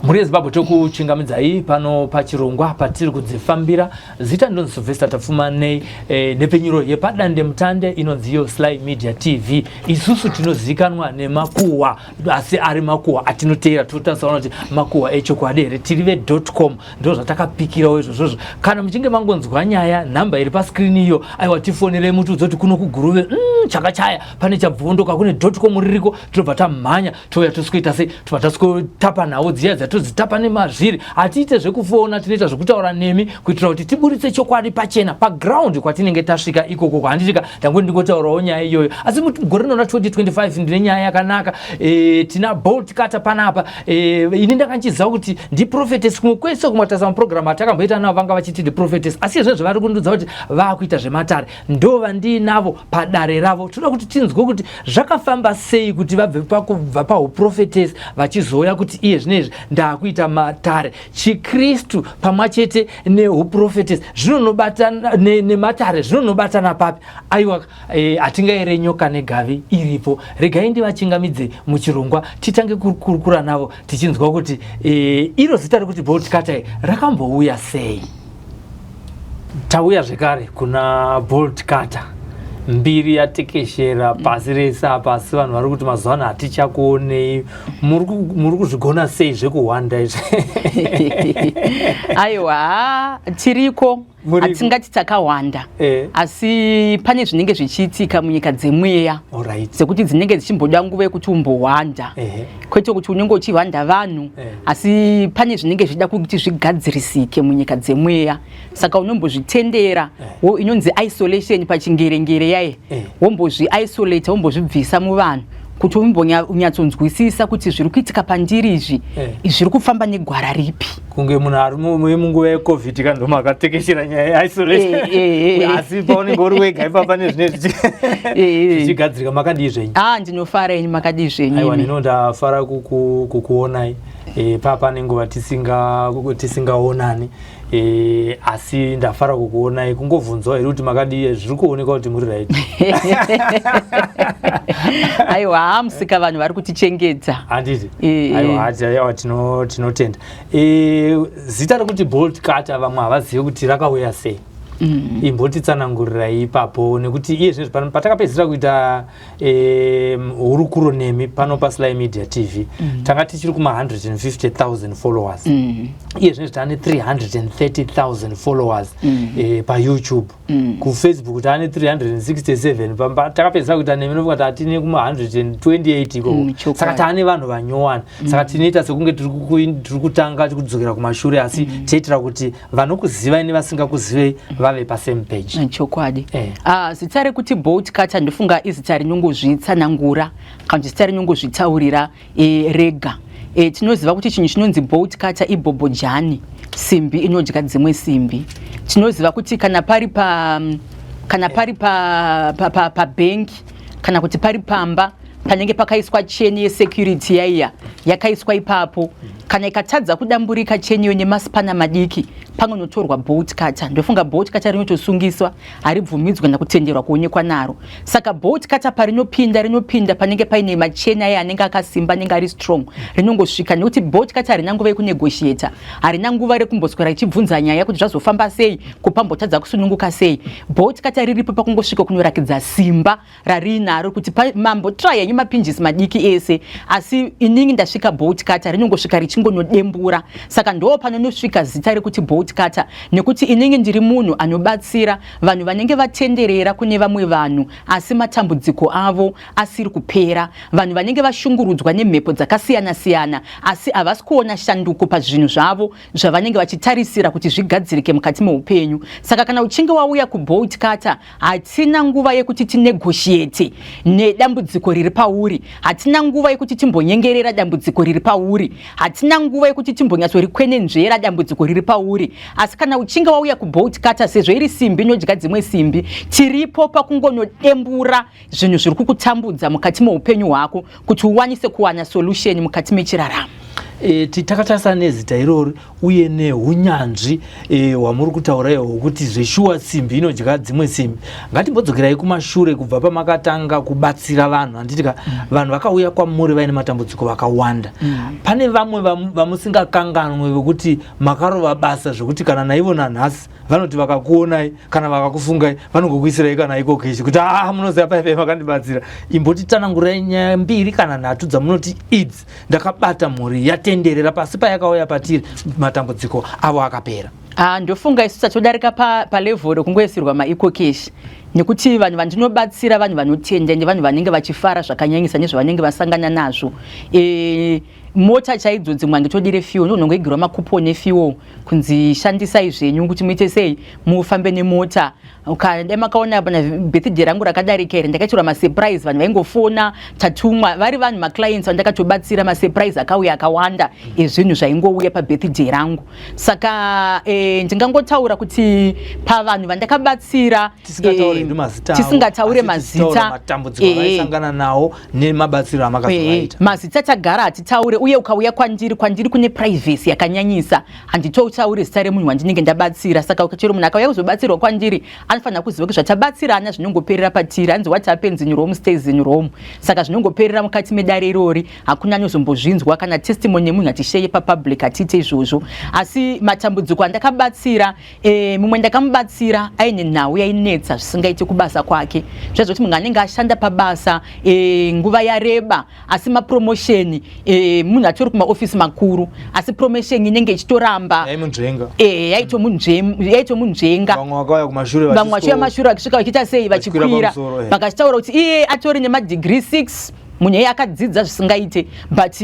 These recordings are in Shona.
Mhuri yeZimbabwe, tokuchingamidzai pano pachirongwa patiri kudzifambira. Zita ndinonzi Sylvester Tapfumanei. Nhepfenyuro yepadande mutande inonzi iyo Sly Media TV. Isusu tinozivikanwa nemakuhwa, asi ari makuhwa atinoteera totasaona kuti makuhwa echokwadi here. Tiri ve.com, ndo zvatakapikirawo izvozvozvo. Kana muchinge mangonzwa nyaya, nhamba iri paskrini iyo, aiwa, tifonerei mutiudze kuti kuno kuGuruve chakachaya, pane chabvondoka, kune .com ririko. Tinobva tamhanya, touya, tosikoita sei, tobva tasikotapa nhau dziya dzatodzitapa nemazviri. Hatiite zvekufona, tinoita zvekutaura nemi kuitira kuti tiburitse chokwadi pachena paground kwatinenge tasvika ikoko. Handitika ndangoti ndingotaurawo nyaya iyoyo, asi gore rino ra2025 ndine nyaya yakanaka. Tina Bolt Cutter panapa. Ini ndakanchiziva kuti ndiprophetess. Kumwe kwese kumatasa maprogramu atakamboita navo vanga vachiti ndiprophetess, asi izvezvo vari kundudza kuti vaakuita zvematare. Ndo vandiinavo padare ravo. Toda kuti tinzwe kuti zvakafamba sei kuti vabve pakubva pauprophetess vachizouya kuti iye zvinezvi ndaakuita matare. Chikristu pamwe chete neuprophetess zvinonobatana nematare, zvinonobatana papi? Aiwa, hatingaere nyoka negavi iripo. Regai ndivachingamidze muchirongwa, titange kukurukura navo tichinzwa kuti iro zita rekuti Bolt Cutter rakambouya sei. Tauya zvekare kuna Bolt Cutter. Mbiri yatekeshera pasi rese apa, asi vanhu vari kuti mazuva ano hatichakuonei. Muri kuzvigona sei zvekuhwanda izvi? Aiwa, tiriko. Muriko. Hatingati takawanda, asi pane zvinenge zvichiitika munyika dzemweya dzekuti dzinenge dzichimboda nguva yekuti umbohwanda, kwete kuti unenge uchihwanda vanhu, asi pane zvinenge zvichida kuti zvigadzirisike munyika dzemweya, saka unombozvitendera. Wo inonzi isolation pachingerengere yaye. Wombozviisolate, wombozvibvisa muvanhu kuti umbonyatsonzwisisa kuti zviri kuitika pandiri izvi zviri kufamba negwara ripi. Kunge munhu ari munguva yeCovid ka, ndo makatekeshera nyaya yeisolation. Asi paunenge uri wega ipapa nezvine zvichigadzirika. Makadii zvenyu? Ah, ndinofara. Ini makadii zvenyu? Aiwa. Imi? Ndino ndafara kukuonai. Papa nenguva tisingaonani, asi ndafara kukuonai. Kungovhunzwa here kuti makadii, zviri kuoneka kuti muri right. Aiwa, hamusika, vanhu vari kutichengeta. Handiti? Eh. Aiwa, aiwa, tinotenda. Zita rekuti Bolt Cutter vamwe havazivi kuti rakauya sei. Imbotitsanangurirai ipapo, nekuti iye zvinezvi patakapedzisira kuita hurukuro nemi pano paSly Media TV, tanga tichiri kuma 150 000 followers. Iye zvinezvi taane 330 000 followers paYouTube. KuFacebook taane 367. Takapedzisira kuita nemi nofunga tatine kuma 128 ikoko. Saka taane vanhu vanyowani, saka tinoita sekunge tiri kutanga kudzokera kumashure, asi tiitira kuti vanokuzivai nevasingakuzivei vave pasame page. Chokwadi. Eh. Ah, zita rekuti Bolt Cutter ndofunga izita rinongozvitsanangura kana kuti zita rinongozvitaurira rega. Tinoziva kuti chinhu chinonzi bolt cutter ibhobhojani, simbi inodya dzimwe simbi. Tinoziva kuti kana pari pa pa, pa, pa kana kuti pari pamba panenge pakaiswa cheni yesecurity yaiya yakaiswa ipapo, kana ikatadza kudamburika cheni iyo nemasipana madiki, panonotorwa bolt cutter. Ndofunga bolt cutter rinotosungiswa, haribvumidzwi kana kutenderwa kuonekwa naro. Saka bolt cutter parinopinda, rinopinda panenge paine macheni aya anenge akasimba, anenge ari strong. Rinongosvika nekuti bolt cutter harina nguva yekunegotiata, harina nguva rekumboswera richibvunza nyaya kuti zvazofamba sei, kupambotadza kusununguka sei. Bolt cutter riripo pakungosvika kunorakidza simba rarinaro kuti mambotraya henyu mapinjisi madiki ese, asi inini ndasvika. Bolt cutter rinongosvika richingonodembura. Saka ndo panonosvika zita rekuti Bolt Cutter, nekuti inini ndiri munhu anobatsira vanhu vanenge vatenderera kune vamwe vanhu asi matambudziko avo asiri kupera, vanhu vanenge vashungurudzwa nemhepo dzakasiyana-siyana asi havasi kuona shanduko pazvinhu zvavo zvavanenge vachitarisira kuti zvigadzirike mukati meupenyu. Saka kana uchinge wauya kuBolt Cutter, hatina nguva yekuti tinegotiate nedambudziko riri pauri, hatina nguva yekuti timbonyengerera dambudziko riri pauri, hatina nguva yekuti timbonyatsorikwenenzvera dambudziko riri pauri. Asi kana uchinge wauya kuBolt Cutter, sezvo iri simbi inodya dzimwe simbi, tiripo pakungonodembura zvinhu zviri kukutambudza mukati meupenyu hwako kuti uwanise kuwana solution mukati mechiraramo. E, takatarisa nezita irori uye neunyanzvi e, hwamuri kutaura ihwo hwekuti zveshuwa simbi inodya dzimwe simbi. Ngatimbodzokerai kumashure kubva pamakatanga kubatsira vanhu, handiti ka? Vanhu vakauya kwamuri vaine matambudziko vakawanda. Pane vamwe vamusingakanganwe vekuti makarova basa zvekuti kana naivo nanhasi vanoti vakakuonai kana vakakufungai vanongokuisirai kana iko keshi kuti aa ah, munoziva paipai makandibatsira. Imbotitsanangurai nyaya mbiri kana nhatu dzamunoti idzi ndakabata mhuri yatenderera pasi payakauya patiri matambudziko avo akapera. Ah, ndofunga isu tatodarika palevel pa rekungoisirwa maecocash nekuti vanhu vandinobatsira vanhu vanotenda ende vanhu vanenge vachifara zvakanyanyisa nezvavanenge vasangana nazvo. E, mota chaidzo dzimwe handitodire fuel ndonongoigirwa makuponi efuel kunzi shandisai zvenyu kuti muite sei mufambe nemota. Dai makaona pana birthday rangu rakadarika here ndakaitirwa masurprise, vanhu vaingofona tatumwa vari vanhu maclients vandakatobatsira, masurprise akauya akawanda ezvinhu zvaingouya pabirthday rangu. Saka e, ndingangotaura kuti pavanhu vandakabatsira tisingataure mazita matambudziko avaisangana nawo nemabatsiro amakazovaita. Mazita tagara hatitaure, uye ukauya kwandiri kune privacy yakanyanyisa, handitotauri zita remunhu wandinenge ndabatsira. Saka chero munhu akauya kuzobatsirwa kwandiri anofanira kuziva kuti zvatabatsirana zvinongoperera patiri. Hanzi what happens in Rome stays in Rome. Saka zvinongoperera mukati medare irori, hakuna anozombozvinzwa kana testimony yemunhu hatisheye papublic, hatiite izvozvo. Asi matambudziko andakabatsira, e, mumwe ndakamubatsira aine nhau yainetsa zvisingaite kubasa kwake, zvaizoti munhu anenge ashanda pabasa e, nguva yareba asi mapromotion e, munhu atori kumaofisi makuru asi promotion inenge ichitoramba yaitomunzvenga. Vamwe vakauya kumashure, vamwe vachiuya mashure vachisvika vachiita sei, vachikwira, vakachitaura kuti iye atori nemadegree 6, munhu iye akadzidza zvisingaite, but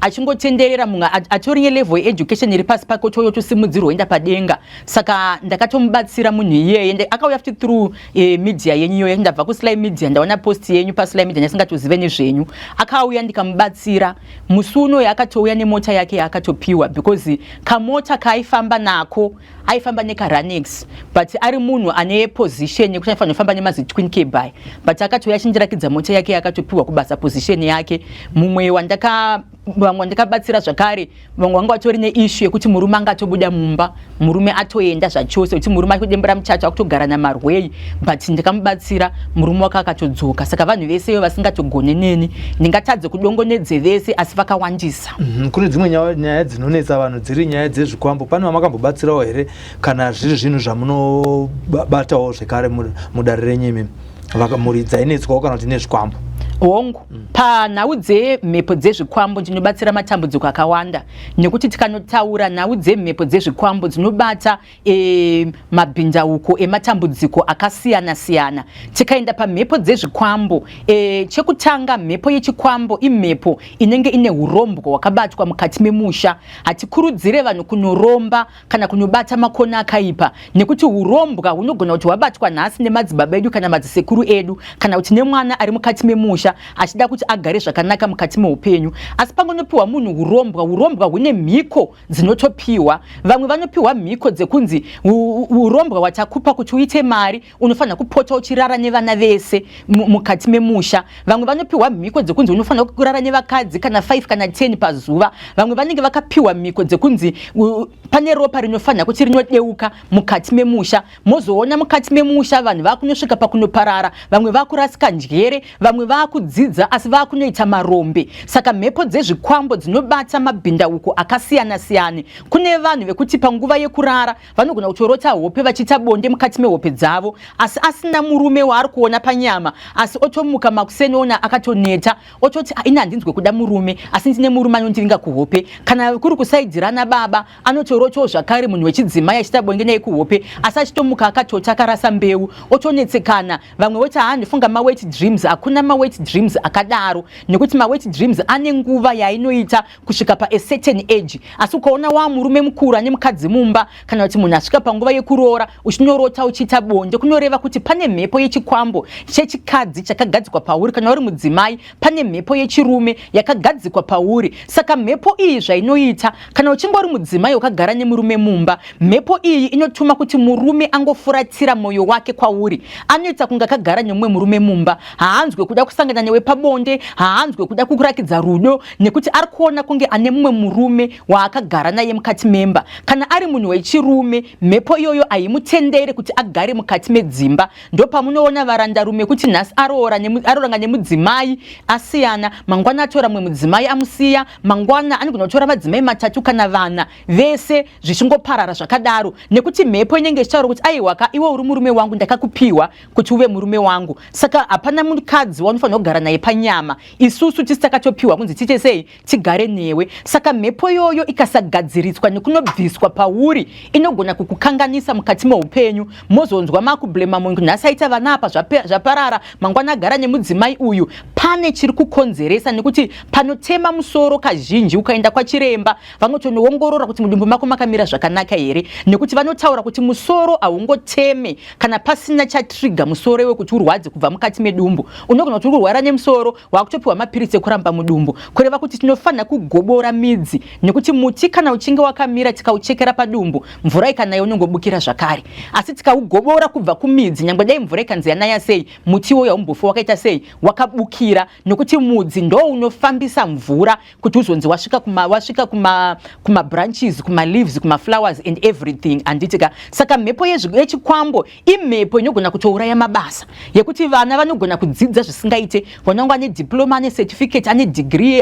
achingotenderera munhu atori nelevel yeeducation iri pasi pake otosimudzirwa oenda padenga. Saka ndakatomubatsira munhu iyeye, akauya futi through e, media yenyu iyoyo. Ndabva kuSly Media, ndaona post yenyu paSly Media, ndasingatozive nezvenyu. Akauya ndikamubatsira. Musi unoyo akatouya nemota yake yaakatopiwa, because kamota kaaifamba nako aifamba nekaRanex, but ari munhu ane position yekuti aifanira kufamba nemazi twin kby, but akatouya achindirakidza mota yake yaakatopiwa kubasa, position yake. Mumwe wandaka vamwe wandakabatsira zvakare, vamwe vanga vatori neissue yekuti murume anga atobuda mumba, murume atoenda zvachose, kuti murume achidembera muchato akutogara namarwei, but ndikamubatsira murume wake akatodzoka. Saka vanhu vese ivo vasingatogone neni ndingatadze kudongonedze vese, asi vakawandisa. Kune dzimwe nyaya dzinonetsa vanhu dziri nyaya dzezvikwambo. Pane vamakambobatsirawo here kana zviri zvinhu zvamunobatawo zvekare mudare renyu imimi, mhuri dzainetswawo kana kuti nezvikwambo? Hongu. Panhau dzemhepo dzezvikwambo ndinobatsira matambudziko akawanda, nekuti tikanotaura nhau dzemhepo dzezvikwambo dzinobata e, mabhindauko ematambudziko akasiyana siyana. Tikaenda pamhepo dzezvikwambo, e, chekutanga mhepo yechikwambo imhepo inenge ine urombwa hwakabatwa mukati memusha. Hatikurudzire vanhu kunoromba kana kunobata makona akaipa, nekuti urombwa hunogona kuti hwabatwa nhasi nemadzibaba edu kana madzisekuru edu kana kuti nemwana ari mukati memusha achida kuti agare zvakanaka mukati meupenyu, asi pangonopiwa munhu urombwa, urombwa hune mhiko dzinotopiwa. Vamwe vanopiwa mhiko dzekunzi urombwa hwatakupa kuti uite mari unofanira kupota uchirara nevana vese mukati memusha. Vamwe vanopiwa mhiko dzekunzi unofanira kurara nevakadzi kana 5 kana 10 pazuva. Vamwe vanenge vakapiwa mhiko dzekunzi pane ropa rinofanira kuti rinodeuka mukati memusha. Mozoona mukati memusha vanhu vakunosvika pakunoparara, vamwe vakurasika njere, vamwe vakudzidza asi vakunoita marombe. Saka mhepo dzezvikwambo dzinobata mabhindauko akasiyana siyana. Kune vanhu vekuti panguva yekurara vanogona kutorota hope vachiita bonde mukati mehope dzavo, asi asina murume waari kuona panyama, asi otomuka makuseni ona akatoneta, ototi ah, ini handinzwe kuda murume asi ndine murume anondiringa kuhope. Kana kuri kusaidzirana baba, anotorotawo zvakare munhu wechidzimai achiita bonde naye kuhope, asi achitomuka akatota akarasa mbeu, otonetsekana. Vamwe voti haa, ndifunga mawet dreams. Hakuna mawet dreams akadaro, nekuti mawet dreams ane nguva yainoita kusvika pa a certain age, asi ukaona wamurume mukuru ane mukadzi mumba kana kuti munhu asvika panguva yekuroora uchinorota uchiita bonde, kunoreva kuti pane mhepo yechikwambo chechikadzi chakagadzikwa pauri. Kana uri mudzimai, pane mhepo yechirume yakagadzikwa pauri. Saka mhepo iyi zvainoita, kana uchinge uri mudzimai wakagara nemurume mumba, mhepo iyi inotuma kuti murume angofuratira mwoyo wake kwauri, anoita kunge akagara nemumwe murume mumba, haanzwe kuda kusangana. kusangana newe pabonde, haanzwe kuda kukurakidza rudo nekuti ari kuona kunge ane mumwe murume waakagara naye mukati memba. Kana ari munhu wechirume, mhepo iyoyo haimutendere kuti agare mukati medzimba. Ndopamunoona varandarume kuti nhasi arooranga nemudzimai asiyana, mangwana atora mumwe mudzimai amusiya, mangwana anogona kutora madzimai matatu kana vana, vese zvichingoparara zvakadaro, nekuti mhepo inenge ichitaura kuti aiwaka, iwe uri murume wangu, ndakakupiwa kuti uve murume wangu, saka hapana mukadzi waunofanira kugara naye panyama, isusu tisi takatopiwa kunzi tiite sei, tigare newe. Saka mhepo iyoyo ikasagadziriswa nekunobviswa pauri, inogona kukukanganisa mukati meupenyu. Mozonzwa makublema munhu, nhasi aita vana apa zvaparara, mangwana agara nemudzimai uyu. Pane chiri kukonzeresa, nekuti panotema musoro kazhinji ukaenda kwachiremba vanotonoongorora kuti mudumbu mako makamira zvakanaka here, nekuti vanotaura kuti musoro haungoteme kana pasina chatrigger musoro iwe kuti urwadze kubva mukati medumbu. Unogona kuti uri kurwara nemusoro, wakutopiwa mapiritsi ekuramba mudumbu, kureva kuti tinofanira kugobora midzi, nekuti muti kana uchinge wakamira tikauchekera padumbu, mvura ikanaya unongobukira zvakare. Asi tikaugobora kubva kumidzi, nyangwe dai mvura ikanzi yanaya sei, muti iwoyo haumbofi wakaita sei, wakabukira, nekuti mudzi ndo unofambisa mvura kuti uzonzi wasvika kuma branches, kuma leaves, kuma flowers and everything, handiti ka? Saka mhepo yechikwambo imhepo inogona kutouraya mabasa, yekuti vana vanogona kudzidza zvisingaite, vanonge ane diploma, ane certificate, ane degree,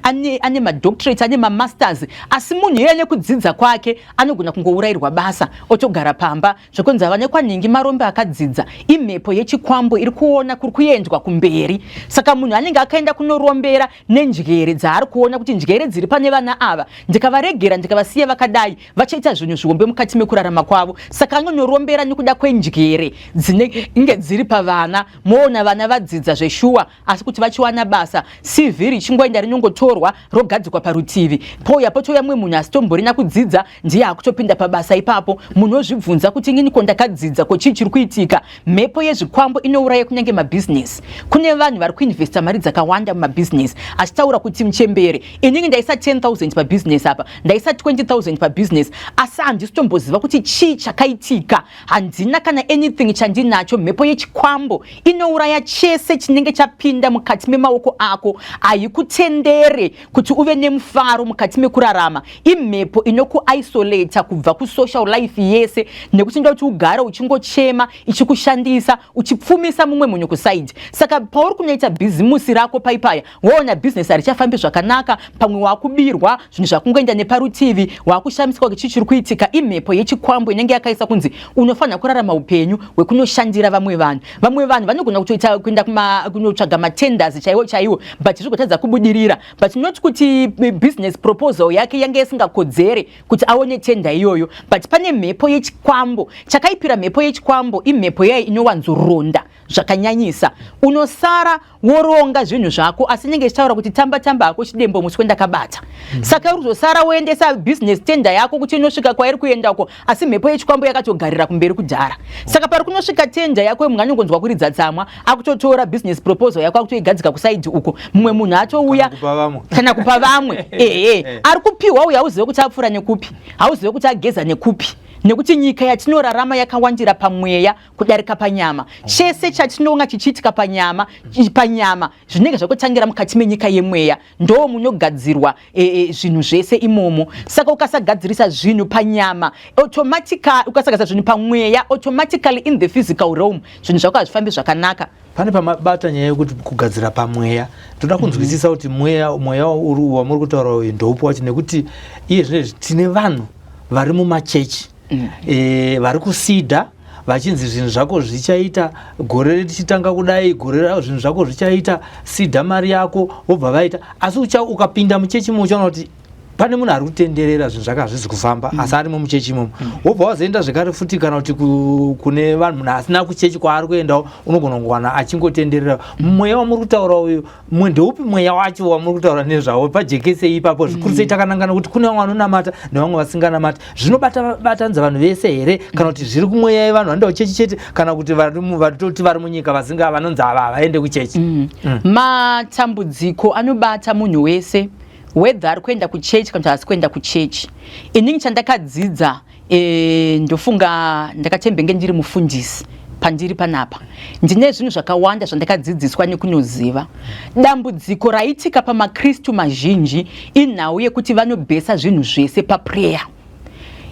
ane madoctorate, ane mamasters, asi munhu iye nekudzidza kwake anogona kungourayirwa basa, otogara pamba, zvokunzi ava nekwanhingi marombe akadzidza. Imhepo yechikwambo iri kuona kuri kuendwa kumberi. Saka munhu anenge akaenda kunorombera nenjere dzaari kuona kuti njere dziri pane vana ava, ndikavaregera, ndikavasiya vakadai, vachaita zvinhu zvihombe mukati mekurarama kwavo. Saka anonorombera nekuda kwenjere dzinenge dziri pavana. Moona vana vadzidza zveshuwa, asi kuti vachiwana basa, CV richingoenda rinongotorwa rogadzikwa parutivi, pouya potouya mumwe munhu asitomborina kudzidza, ndiye akutopinda pabasa ipapo. Munhu ozvibvunza kuti inini ko ndakadzidza, ko chii chiri kuitika? Mhepo yezvikwambo inouraya kunyange mabhizinesi. Kune vanhu vari kuinvesta mari dzakawanda mumabhizinesi, achitaura kuti muchembere, inini ndaisa 10,000 pabhizinesi apa, ndaisa 20,000 pabhizinesi, asi handisi tomboziva kuti chii chakaitika, handina kana anything chandinacho. Mhepo yechikwambo inouraya chese chinenge chapinda mukati memaoko ako, haikutendere kuti uve nemufaro mukati mekurarama. Imhepo inokuisolata kubva kusocial life yese, nekuti ndoda kuti ugare uchingochema, ichikushandisa, uchipfumisa mumwe munhu kuside. Saka pauri kunoita bhizimusi rako paipaya, woona bhizinesi harichafambi zvakanaka, pamwe wakubirwa, zvinhu zvakungoenda neparutivi, wakushamiswa kuti chii chiri kuitika. Imhepo yechikwambo inenge yakaisa kunzi unofanira kurarama upenyu hwekunoshandira vamwe vanhu. Vamwe vanhu vanogona kutoita kuenda kunotsvaga matenders chaiwo chaiwo, but zvigotadza kubudirira, but not kuti business proposal yake yange isingakodzere kuti aone tender iyoyo, but pane mhepo yechikwambo. Chakaipira mhepo yechikwambo, imhepo yayo inowanzoronda zvakanyanyisa. Unosara woronga zvinhu zvako, asi inenge ichitaura kuti tamba tamba hako chidembo muswe ndakabata. Saka uri kuzosara woendesa business tender yako kuti inosvika kwairi kuendako, asi mhepo yechikwambo yakatogarira kumberi kudhara. Saka pari kunosvika tender yako, munhu anongonzwa kuridza tsamwa, akutotora business proposal yako, akutoigadzika kuside uko, mumwe munhu atouya kana kupa vamwe. Ehe, ari kupiwa uyo hauzive kuti apfuura nekupi, hauzive kuti ageza nekupi, nekuti nyika yatinorarama yakawandira pamweya kudarika panyama. Chese chatinoona chichiitika panyama zvinenge zvakutangira mukati menyika yemweya, ndo munogadzirwa zvinhu zvese imomo. Saka ukasagadzirisa zvinhu panyama automatically, ukasagadzira zvinhu pamweya, automatically in the physical realm zvinhu zvako hazvifambi zvakanaka. Pane pamabata nyaya yekuti kugadzira pamweya, toda kunzwisisa kuti mweya wamuri kutaura uyu ndoupi wacho, nekuti iye zvinezvi tine vanhu vari mumachechi vari kusidha vachinzi zvinhu zvako zvichaita gore richitanga kudai, gore zvinhu zvako zvichaita, sidha mari yako, wobva vaita. Asi ukapinda muchechi mo, uchaona kuti pane munhu ari kutenderera, zvinhu zvake hazvisi kufamba, asi arimo muchechi imomo. Wobva wazoenda zvekare futi kana kuti kune vanhu, munhu asina kuchechi kwaari kuendawo, unogona kungowana achingotenderera. Mweya wamuri kutaura uyu, mwe ndeupi mweya wacho wamuri kutaura nezvawo? Pajekesei ipapo zvikuru sei, takanangana kuti kune vamwe vanonamata nevamwe vasinganamati. Zvinobatanidza vanhu vese here, kana kuti zviri kumweya yevanhu vanoenda kuchechi chete, kana kuti vatoti vari munyika vasinga vanonzi ava havaende kuchechi? Matambudziko anobata munhu wese, whether ari kuenda kuchechi kana kuti haasi kuenda kuchechi. Inini chandakadzidza, ndofunga ndakatembenge ndiri mufundisi. Pandiri panapa ndine zvinhu zvakawanda zvandakadzidziswa nekunoziva. Dambudziko raitika pamaKristu mazhinji inhau yekuti vanobhesa zvinhu zvese paprayer.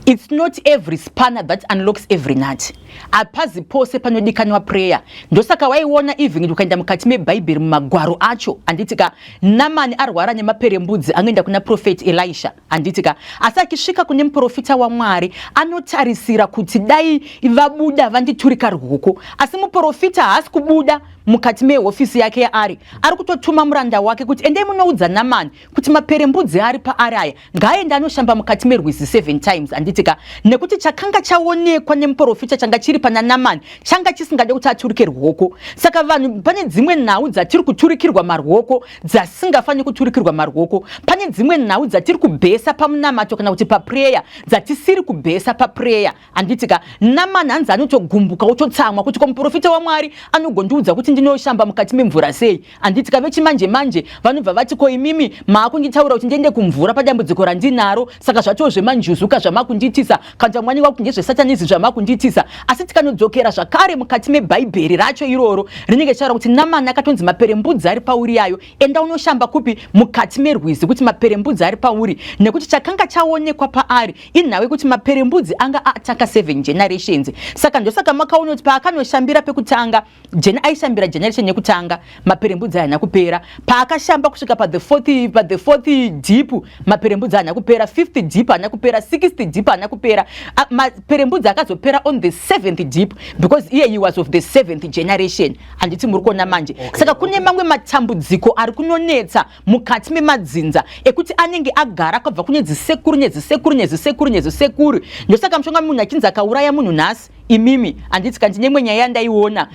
It's not every spanner that unlocks every nut. Hapazi pose panodikanwa prayer. Ndosaka waiona even ukaenda mukati mebhaibheri mumagwaro acho, handiti ka, Namani arwara nemaperembudzi anoenda kuna prophet Elisha, handiti ka, asi achisvika kune muprofita waMwari anotarisira kuti dai vabuda vanditurika ruoko, asi muprofita haasi kubuda mukati mehofisi yake yaari, ari kutotuma muranda wake kuti endai munoudza Namani kuti maperembudzi ari paari aya ngaaende anoshamba mukati merwizi 7 times, handiti ka, nekuti chakanga chaonekwa nemuprofita changa chiri pana Namani changa chisingade kuti aturike ruoko. Saka vanhu, pane dzimwe nhau dzatiri kuturikirwa maruoko dzasingafaniri kuturikirwa maruoko. Pane dzimwe nhau dzatiri kubhesa pamunamato kana kuti paprayer dzatisiri kubhesa paprayer, handiti ka. Namani hanzi anotogumbuka, ototsamwa kuti ko muprofita waMwari anogondiudza kuti ndinoshamba mukati memvura sei, handiti ka. Vechimanje manje vanobva vati, ko imimi maakunditaura kuti ndiende kumvura padambudziko randinaro, saka zvatoo zvemanjuzuka zvamakundiitisa, kana vamwe vanenge vakuti ndezvesatanism zvamakundiitisa. Asi tikanodzokera zvakare mukati mebhaibheri racho iroro, rinenge richitaura kuti Namani akatonzi maperembudzi ari pauri yayo, enda unoshamba kupi? Mukati merwizi, kuti maperembudzi ari pauri, nekuti chakanga chaonekwa paari inhau yekuti maperembudzi anga ataka 7 generations. Saka ndosaka makaona kuti paakanoshambira pekutanga, aishambira generation yekutanga, maperembudzi haana kupera. Paakashamba kusvika pa the fourth dip, maperembudzi haana kupera. Fifth dip haana kupera. Sixth dip haana kupera. Maperembudzi akazopera on the seventh dip, because iye he was of the seventh generation, handiti muri kuona manje? Saka kune mamwe matambudziko ari kunonetsa mukati memadzinza ekuti anenge agara kubva kune dzisekuru nedzisekuru nedzisekuru nedzisekuru. Ndosaka mushonga munhu achinzi akauraya munhu nhasi, imimi, handiti, kanti nemwe nyaya yandaiona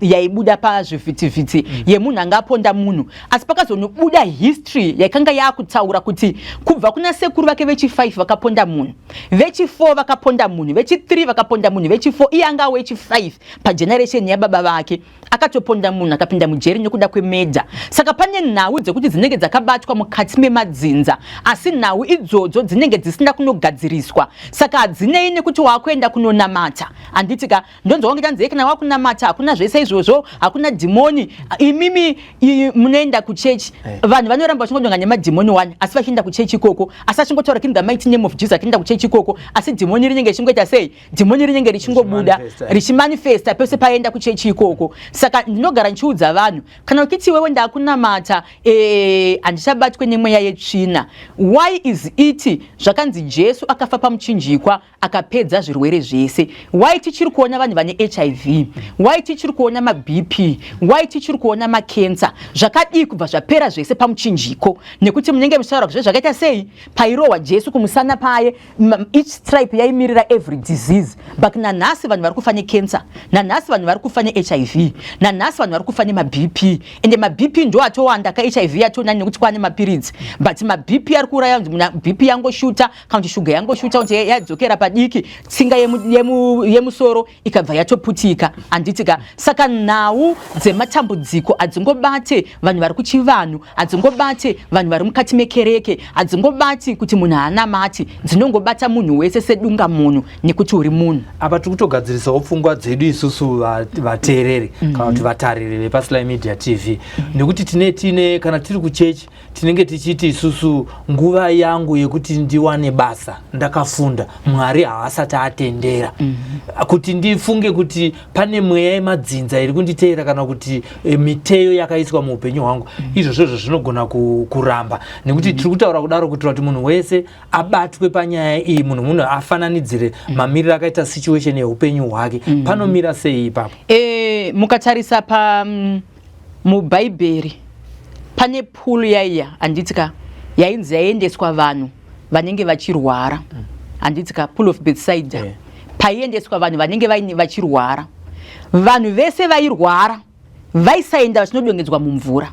yaibuda pazvivhitivhiti yemunhu anga aponda munhu, asi pakazonobuda history yakanga yaakutaura kuti kubva kuna sekuru vake vechi5 vakaponda munhu, vechi4 vakaponda munhu, vechi3 vakaponda munhu, vechi4, iye anga wechi5 pageneration yababa vake, akatoponda munhu akapinda mujeri nekuda kwemurder. Saka pane nhau dzekuti dzinenge dzakabatwa mukati memadzinza, asi nhau idzodzo dzinenge dzisina kunogadziriswa. Saka hadzinei nekuti waakuenda kunonamata, handiti ka. Ndonzwa wange tanzei kana wakunamata hakuna zvese izvozvo, hakuna dhimoni. Imimi munoenda kuchechi, vanhu vanoramba vachingodonga nemadhimoni one, asi vachienda kuchechi ikoko, asi achingotaura in the mighty name of Jesus achienda kuchechi ikoko, asi dhimoni rinenge richingoita sei? Dhimoni rinenge richingobuda, richimanifesta pese paenda kuchechi ikoko. Saka ndinogara ndichiudza vanhu, kana uchiti iwewe ndakunamata, handichabatwe nemweya yetsvina, why is it zvakanzi Jesu akafa pamuchinjikwa akapedza zvirwere zvese, why tichiri kuona vanhu vane HIV? Why tichiri kuona maBP? Why tichiri kuona makensa? Zvakadii kubva zvapera zvese pamuchinjiko? Nekuti munenge muchitaura kuti zvakaita sei pairohwa Jesu kumusana paye, each stripe yaimirira every disease, but nanhasi vanhu vari kufa necancer, nanhasi vanhu vari kufa neHIV, nanhasi vanhu vari kufa nemaBP. Ende maBP ndo atowanda kaHIV yatonani nekuti kwane mapiritsi, but maBP ari kuuraya. BP yangoshuta kana kuti shuga yangoshuta kuti yadzokera padiki, tsinga yemusoro ikabva yatoputika, handiti ka. Saka nhau dzematambudziko hadzingobate vanhu vari kuchivanhu, hadzingobate vanhu vari mukati mekereke, hadzingobati kuti munhu haanamati. Dzinongobata munhu wese sedunga munhu, nekuti uri munhu. Apa tiri kutogadzirisawo pfungwa dzedu isusu vateereri kana kuti vatariri vepaSly Media TV, nekuti tine kana tiri kuchechi tinenge tichiti isusu nguva yangu yekuti ndiwane basa ndakafunda, Mwari haasati atendera kuti ndifunge kuti pane mweya yemadzinza iri kunditeera kana kuti miteyo yakaiswa muupenyu hwangu. Izvozvozvo zvinogona kuramba, nekuti tiri kutaura kudaro kuitira kuti munhu wese abatwe panyaya iyi, munhu afananidzire mamiriro akaita situation yeupenyu hwake. Panomira sei ipapo? Mukatarisa pa mubhaibheri pane pool yaiya, handiti ka, yainzi yaiendeswa vanhu vanenge vachirwara, handiti ka, Pool of Bethsaida. Paiendeswa vanhu vanenge vachirwara, vanhu vese vairwara vaisaenda vachinodongedzwa mumvura.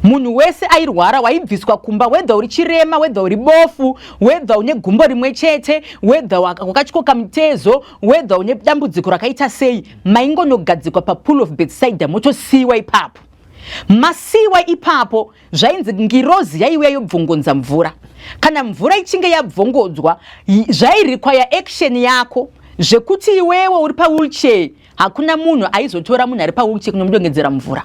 Munhu wese airwara waibviswa kumba, whether uri chirema, whether uri bofu, whether une gumbo rimwe chete, whether wakatyoka mutezo, whether une dambudziko rakaita sei, maingonogadzikwa paPool of Bethsaida, motosiyiwa ipapo. Masiyiwa ipapo, zvainzi ngirozi yaiuya yobvongonza mvura. Kana mvura ichinge yabvongodzwa, zvairequire action yako, zvekuti iwewe uri pawheelchair. Hakuna munhu aizotora munhu ari pawheelchair kunomudongedzera mvura.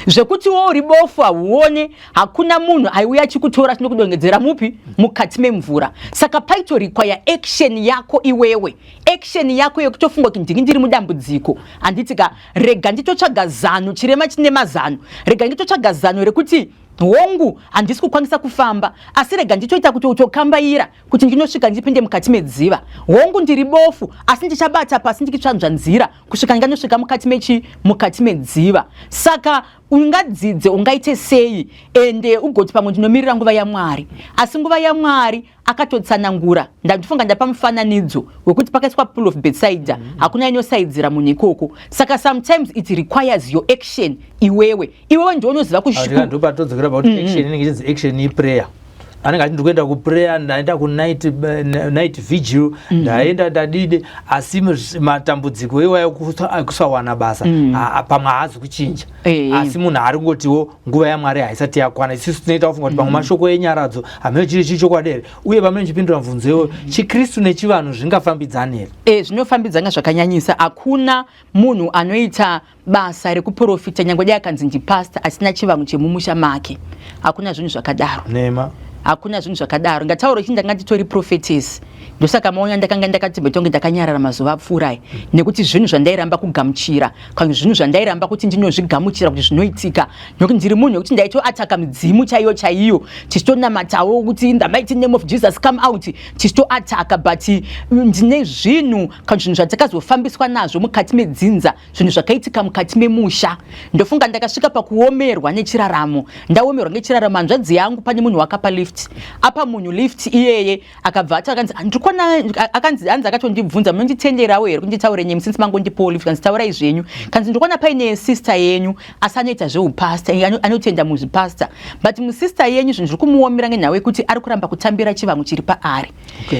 Zvekuti wo uri bofu hauone, hakuna munhu aiuya achikutora chinokudongedzera mupi mukati memvura. Saka paitorequire action yako iwewe, action yako yekutofunga kuti ndingi ndiri mudambudziko, handiti ka, rega nditotsvaga zano, chirema chine mazano, rega nditotsvaga zano rekuti hongu handisi kukwanisa kufamba, asi rega nditoita kuti utokambaira kuti ndinosvika ndipinde mukati medziva. Hongu ndiri bofu, asi ndichabata pasi ndichitsvanzva nzira kusvika ndinganosvika mukati mechi mukati medziva. Saka ungadzidze ungaite sei ende ugoti pamwe ndinomirira nguva yaMwari, asi nguva yaMwari akatotsanangura. Ndandifunga ndapa mufananidzo wekuti pakaiswa pool of Bethsaida, hakuna inosaidzira munhu ikoko. Saka sometimes it requires your action iwewe, iwewe ndiwe unoziva. Ndopatodzokera pakuti action inenge ichinzi action iprayer. Anenge ati ndikuenda kuprayer, ndaenda kunight night vigil, ndaenda ndadide, asi matambudziko iwayo ekusawana basa pamwe haazi kuchinja. Asi munhu ari kungotiwo nguva yaMwari haisati yakwana. Isusu tinoita kufunga kuti pamwe mashoko enyaradzo hamene chiri chii chokwadi here? Uye pamene chipindura mubvunzo iwoyo, chiKristu nechivanhu zvingafambidzani here? Zvinofambidzana zvakanyanyisa. Hakuna munhu anoita basa rekuprofita, nyange dai akanzi ndipasta, asina chivanhu chemumusha make. Hakuna zvinhu zvakadaro. Nema. Hakuna zvinhu zvakadaro. Ngataura ichi, ndanga nditori prophetess, ndosaka maona ndakanga ndakati betonge ndakanyarara mazuva apfuurai, nekuti zvinhu zvandairamba kugamuchira, kana zvinhu zvandairamba kuti ndinozvigamuchira kuti zvinoitika, nekuti ndiri munhu wekuti ndaitoataka midzimu chaiyo chaiyo, tichitonamatawo kuti in the mighty name of Jesus, come out, tichitoataka. But ndine zvinhu kana zvinhu zvatakazofambiswa nazvo mukati medzinza, zvinhu zvakaitika mukati memusha. Ndofunga ndakasvika pakuomerwa nechiraramo. Ndaomerwa ngechiraramo, hanzvadzi yangu pane munhu wakapa lift. Apa munhu lift iyeye akabva ati, akanzi ndiri kuona, akanzi hanzi akatondibvunza, munonditenderawo here kunditaure nemi since mangondipawo lift? Kanzi taurai zvenyu. Kanzi ndiri kuona paine sister yenyu, asi anoita zveupasta, anotenda muzvipasta, but musister yenyu zvinhu zviri kumuomera ngenhau yekuti ari kuramba kutambira chivanhu chiri paari.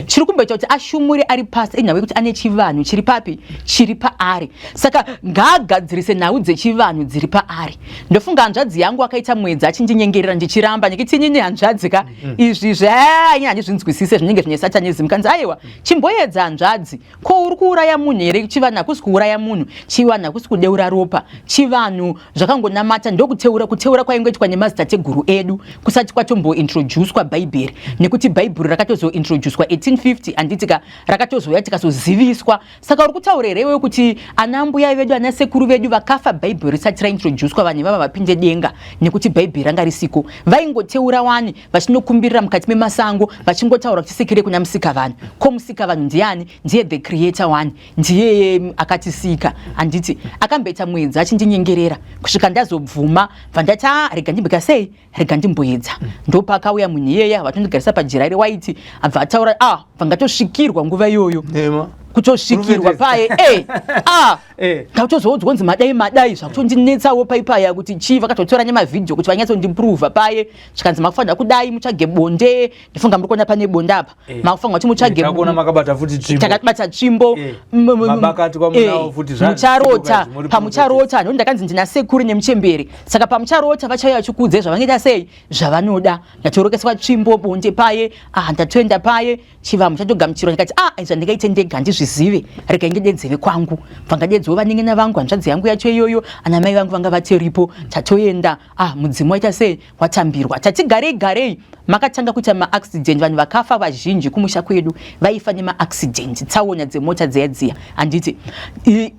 Chiri kumboita kuti ashumure ari pasta inhau yekuti ane chivanhu chiri papi, chiri paari. Saka ngaagadzirise nhau dzechivanhu dziri paari. Ndofunga hanzvadzi yangu akaita mwedzi achindinyengerera, ndichiramba, nekuti inini hanzvadzi ka, izvi zvaini handizvinzwisise, zvinenge zvine satanism. Kanzi aiwa, chimboedza hanzvadzi, ko uri kuuraya munhu here? Chivanhu hakusi kuuraya munhu, chivanhu hakusi kudeura ropa, chivanhu zvakangonamata, ndokuteura, kuteura kwaingoitwa nemazitateguru edu kusati kwatombointroducwa Bhaibheri, nekuti Bhaibheri rakatozointroducwa 1850, handiti ka? Rakatozouya tikazoziviswa. Saka uri kutaura here iwewe kuti ana mbuya vedu, ana sekuru vedu vakafa Bhaibheri risati raintroducwa, vanhu ivava vapinde denga nekuti Bhaibheri ranga risiko? Vaingoteura wani, vachinokumbirira mukati memasango, vachingotaura kuti sikire kuna musika vanhu. Ko musika vanhu ndiani? Ndiye the creator one, ndiye akatisika, handiti? Akamboita mwedzi achindinyengerera kusvika ndazobvuma. Bva ndati, a rega ndimboita sei, rega ndimboedza. Ndopakauya munhu iyeye, vatondigarisa pajira rewaiti, abva ataura, ah, bva ngatosvikirwa nguva iyoyo. Nema. Kutosvikirwa paye, ah, ndakutozoudzwa kunzi madai madai, zvakutondinetsawo paipaya kuti chii. Vakatotora nemavhidhiyo kuti vanyatsondipruvha paye. Zvikanzi makufanira kudai, mutsvage bonde. Ndifunga muri kuona pane bonde apa. Makufanira kuti mutsvage. Takuona makabata futi tsvimbo. Takabata tsvimbo. Mabakatwa munawo futi. Mucharota, pamucharota, ndokuti ndakanzi ndina sekuru nemuchemberi, saka pamucharota vachauya vachikuudzai zvavangaita sei, zvavanoda. Ndatorokeswa tsvimbo, bonde paye. Ah, ndatoenda paye, chivanhu chatogamuchirwa. Ndikati, ah, zvandingaite ndega handizvizive, rega ingededzere kwangu. Bvangadedzewo vanin'ina vangu, hanzvadzi yangu yacho iyoyo, ana mai vangu vanga vatoripo. Tatoenda, ah, mudzimu waita sei, watambirwa. Tati garei garei, makatanga kuita maaccident, vanhu vakafa vazhinji kumusha kwedu vaifa nemaaccident, tsaona dzemota dziya dziya, handiti?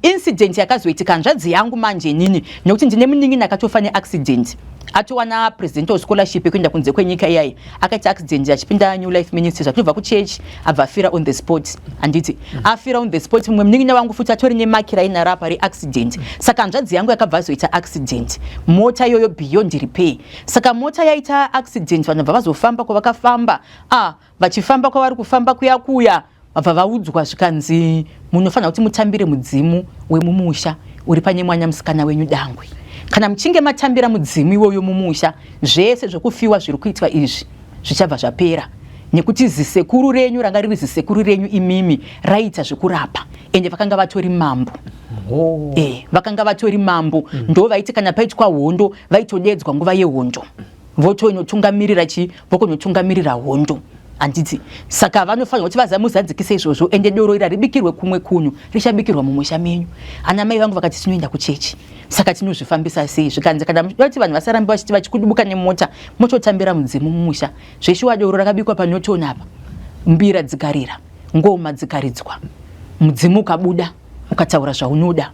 Incident yakazoitika hanzvadzi yangu manje, inini nekuti ndine munin'ina akatofa neaccident, atowana presidential scholarship yekuenda kunze kwenyika iyayi, akaita accident achipinda New Life Ministries, achitobva kuchechi, abva afira on the spot, handiti? Afira on the spot. Mumwe munin'ina wangu futi atori nemakira inarapa reaccident. Saka hanzvadzi yangu yakabva azoita accident, mota iyoyo beyond repair. Saka mota yaita accident, vanhu bva vazofamba kwavakafamba. Ah, vachifamba kwavari kufamba kuya kuya, vabva vaudzwa zvikanzi munofanira kuti mutambire mudzimu wemumusha uri pane mwana musikana wenyu dangwe. Kana muchinge matambira mudzimu iwoyo mumusha, zvese zvekufiwa zviri kuitwa izvi zvichabva zvapera, nekuti zisekuru renyu ranga riri zisekuru renyu imimi raita zvekurapa, ende vakanga vatori mambo. Vakanga vatori mambo. Ndo vaiti kana paitwa hondo vaitodedzwa nguva yehondo, votoinotungamirira chi, vokonotungamirira hondo. Handiti? Saka vanofanirwa kuti vazamuzadzikise izvozvo. Ende doro iri haribikirwe kumwe kunhu, richabikirwa mumusha menyu. Ana mai vangu vakati tinoenda kuchechi, saka tinozvifambisa sei? Zvikanzi kana muchida kuti vanhu vasarambe vachiti vachikudubuka nemota, mototambira mudzimu mumusha. Zveshuwa doro rakabikwa paNorton apa, mbira dzikarira, ngoma dzikaridzwa, mudzimu ukabuda, ukataura zvaunoda.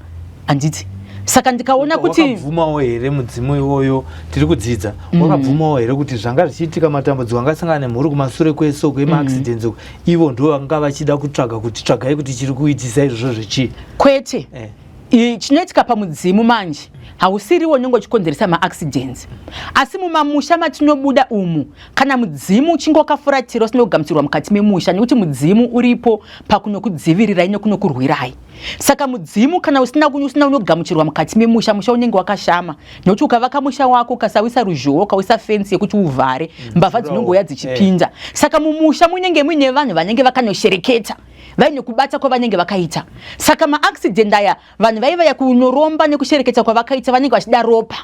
Handiti? Saka ndikaona kuti wakabvumawo here mudzimu iwoyo? Tiri kudzidza. Wakabvumawo here kuti zvanga zvichiitika, matambudziko angasangana nemhuri kumasure kwesoko emaaccidents uku, ivo ndo vanga vachida kutsvaga kuti tsvagai kuti chiri kuitisa izvozvo zvechii? Kwete. Chinoitika pamudzimu manje hausiriwo unenge uchikonzeresa maaccidents, asi mumamusha matinobuda umu, kana mudzimu uchinge wakafuratira, usina kugamuchirwa mukati memusha, nekuti mudzimu uripo pakunokudzivirirai nekunokurwirai. Saka mudzimu kana usina unogamuchirwa mukati memusha, musha unenge wakashama, nekuti ukavaka musha wako ukasawisa ruzhowa, ukawisa fensi yekuti uvhare, mbavha dzinongouya dzichipinda. Saka mumusha munenge muine vanhu vanenge vakanoshereketa vaine kubata kwavanenge vakaita. Saka maaccident aya, vanhu vaivaya kunoromba nekushereketa kwavakaita, vanenge vachida ropa.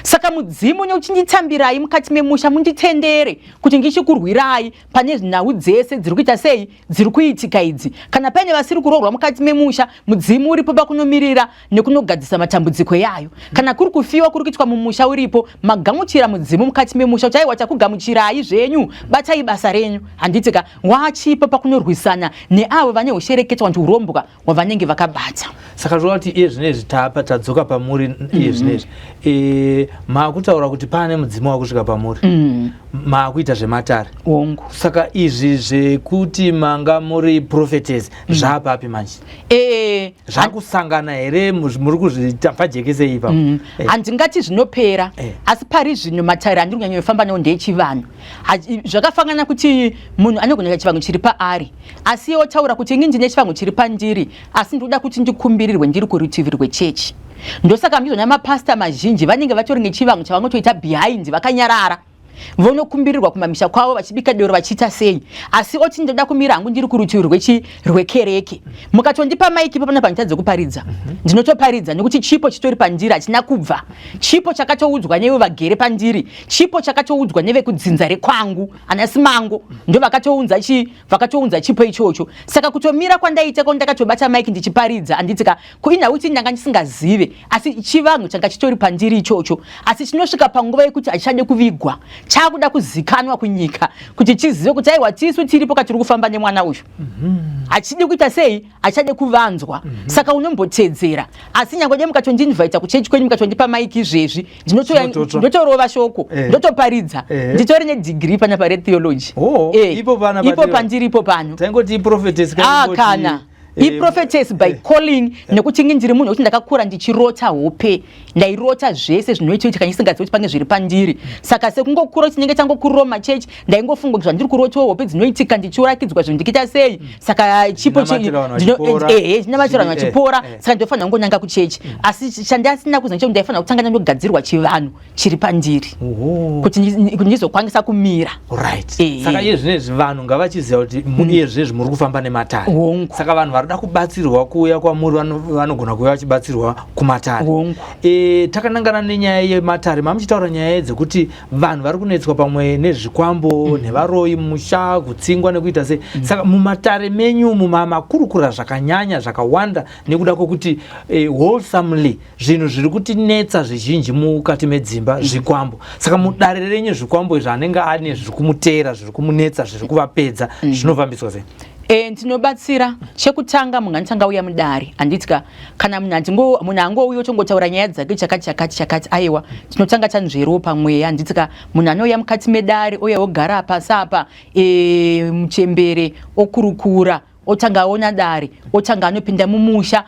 Saka mudzimu neuchinditambirai mukati memusha, munditendere kuti ndichikurwirai pane nhau dzese dziri kuita sei, dziri kuitika idzi. Kana paine vasiri kuroorwa mukati memusha, mudzimu uripo pakunomirira nekunogadzisa matambudziko yayo. Kana kuri kufiwa kuri kuitwa mumusha, uripo magamuchira mudzimu mukati memusha kuti aiwa, takugamuchirai zvenyu, batai basa renyu. Handiti ka wachipo pakunorwisana neavo vane ushereketwa kuti urombwa hwavanenge vakabata. Saka zvoreva kuti iye zvinezvi tapa tadzoka pamuri iye zvinezvi, maakutaura kuti pane mudzimu wakusvika pamuri, maakuita zvematare. Hongu. Saka izvi zvekuti manga muri prophetess zvaapapi manje? Zvakusangana here? Muri kuzviita pajekesei ipapo? Handingati zvinopera, asi pari zvino matare andiri kunyanyofamba nawo ndeechivanhu. Zvakafanana kuti munhu anogona kuita chivanhu chiri paari, asi iye otaura kuti ini ndine chivanhu chiri pandiri, asi ndinoda kuti ndikumbirirwe ndiri kurutivi rwechechi. Ndosaka muchizoona mapasta mazhinji vanenge vatori nechivanhu chavanotoita behind vakanyarara, vonokumbirirwa kumamisha kwavo vachibika doro, vachiita sei, asi oti ndoda kumira hangu ndiri kurutivi rwekereke. Mukatondipa maiki ipo panapa nditadze kuparidza? Ndinotoparidza, nekuti chipo chitori pandiri, hachina kubva. Chipo chakatoudzwa nevo vagere pandiri, chipo chakatoudzwa nevekudzinza rekwangu, ana Simango ndo vakatounza chi vakatounza chipo ichocho. Saka kutomira kwandaita ko ndakatobata maiki ndichiparidza, handitika kuina kuti ndanga ndisingazive, asi chivanhu changa chitori pandiri ichocho. Asi chinosvika panguva yekuti hachichade kuvigwa, chakuda kuzikanwa kunyika kuti chizive kuti aiwa, tisu tiripo katiri kufamba nemwana uyu. Hachidi kuita sei, hachade kuvanzwa. Saka unombotedzera, asi nyange dai mukatondinvita kuchechi kwenyu, mukatondipa maiki izvezvi, ndinotorova shoko, ndotoparidza. Nditori nedegree panapa retheology. Oh, ipo pana ipo pandiri ipo pano. Taingoti prophetess. Ah, kana iprophetess by calling, nekuti ingi ndiri munhu wekuti ndakakura ndichirota hope, ndairota zvese zvinoitoitika ndisingazivi kuti pange zviri pandiri. Saka sekungokura kuti tinenge tangokurira mumachechi, ndaingofunga kuti zvandiri kurotawo hope dzinoitika, ndichirakidzwa zvinhu, ndikiita sei. Saka chipo Chinamatira vanhu vachipora. Ehe, chinamatira vanhu vachipora. Saka ndinofanira kungonanga kuchechi, asi chandasina kuziva chekuti ndaifanira kutanga ndandogadzirwa chivanhu chiri pandiri kuti ndizokwanisa kumira. Right. Saka iye zvinezvi vanhu ngavachiziva kuti iye zvinezvi muri kufamba nematare. Hongu. Saka vanhu vari kuda kubatsirwa kuuya kwamuri vanogona kuuya vachibatsirwa kumatare. Hongu. Takanangana nenyaya yematare, mamuchitaura nyaya dzekuti vanhu vari kunetswa pamwe nezvikwambo nevaroyi mumusha, kutsingwa nekuita sei. Saka mumatare menyu umu makurukura zvakanyanya zvakawanda nekuda kwokuti wholesomely zvinhu zviri kutinetsa zvizhinji mukati medzimba zvikwambo. Saka mudare renyu zvikwambo izvi, anenge ane zviri kumuteera, zviri kumunetsa, zviri kuvapedza, zvinofambiswa sei? Ndinobatsira. Chekutanga, munhu anotanga uya mudare, handiti ka? Kana munhu munhu angouya otongotaura nyaya dzake, chakati chakati chakati, aiwa, tinotanga tanzverowo pamweya, handiti ka? Munhu anouya mukati medare, ouya ogara pasi apa, muchembere okurukura, otanga aona dare, otanga anopinda mumusha.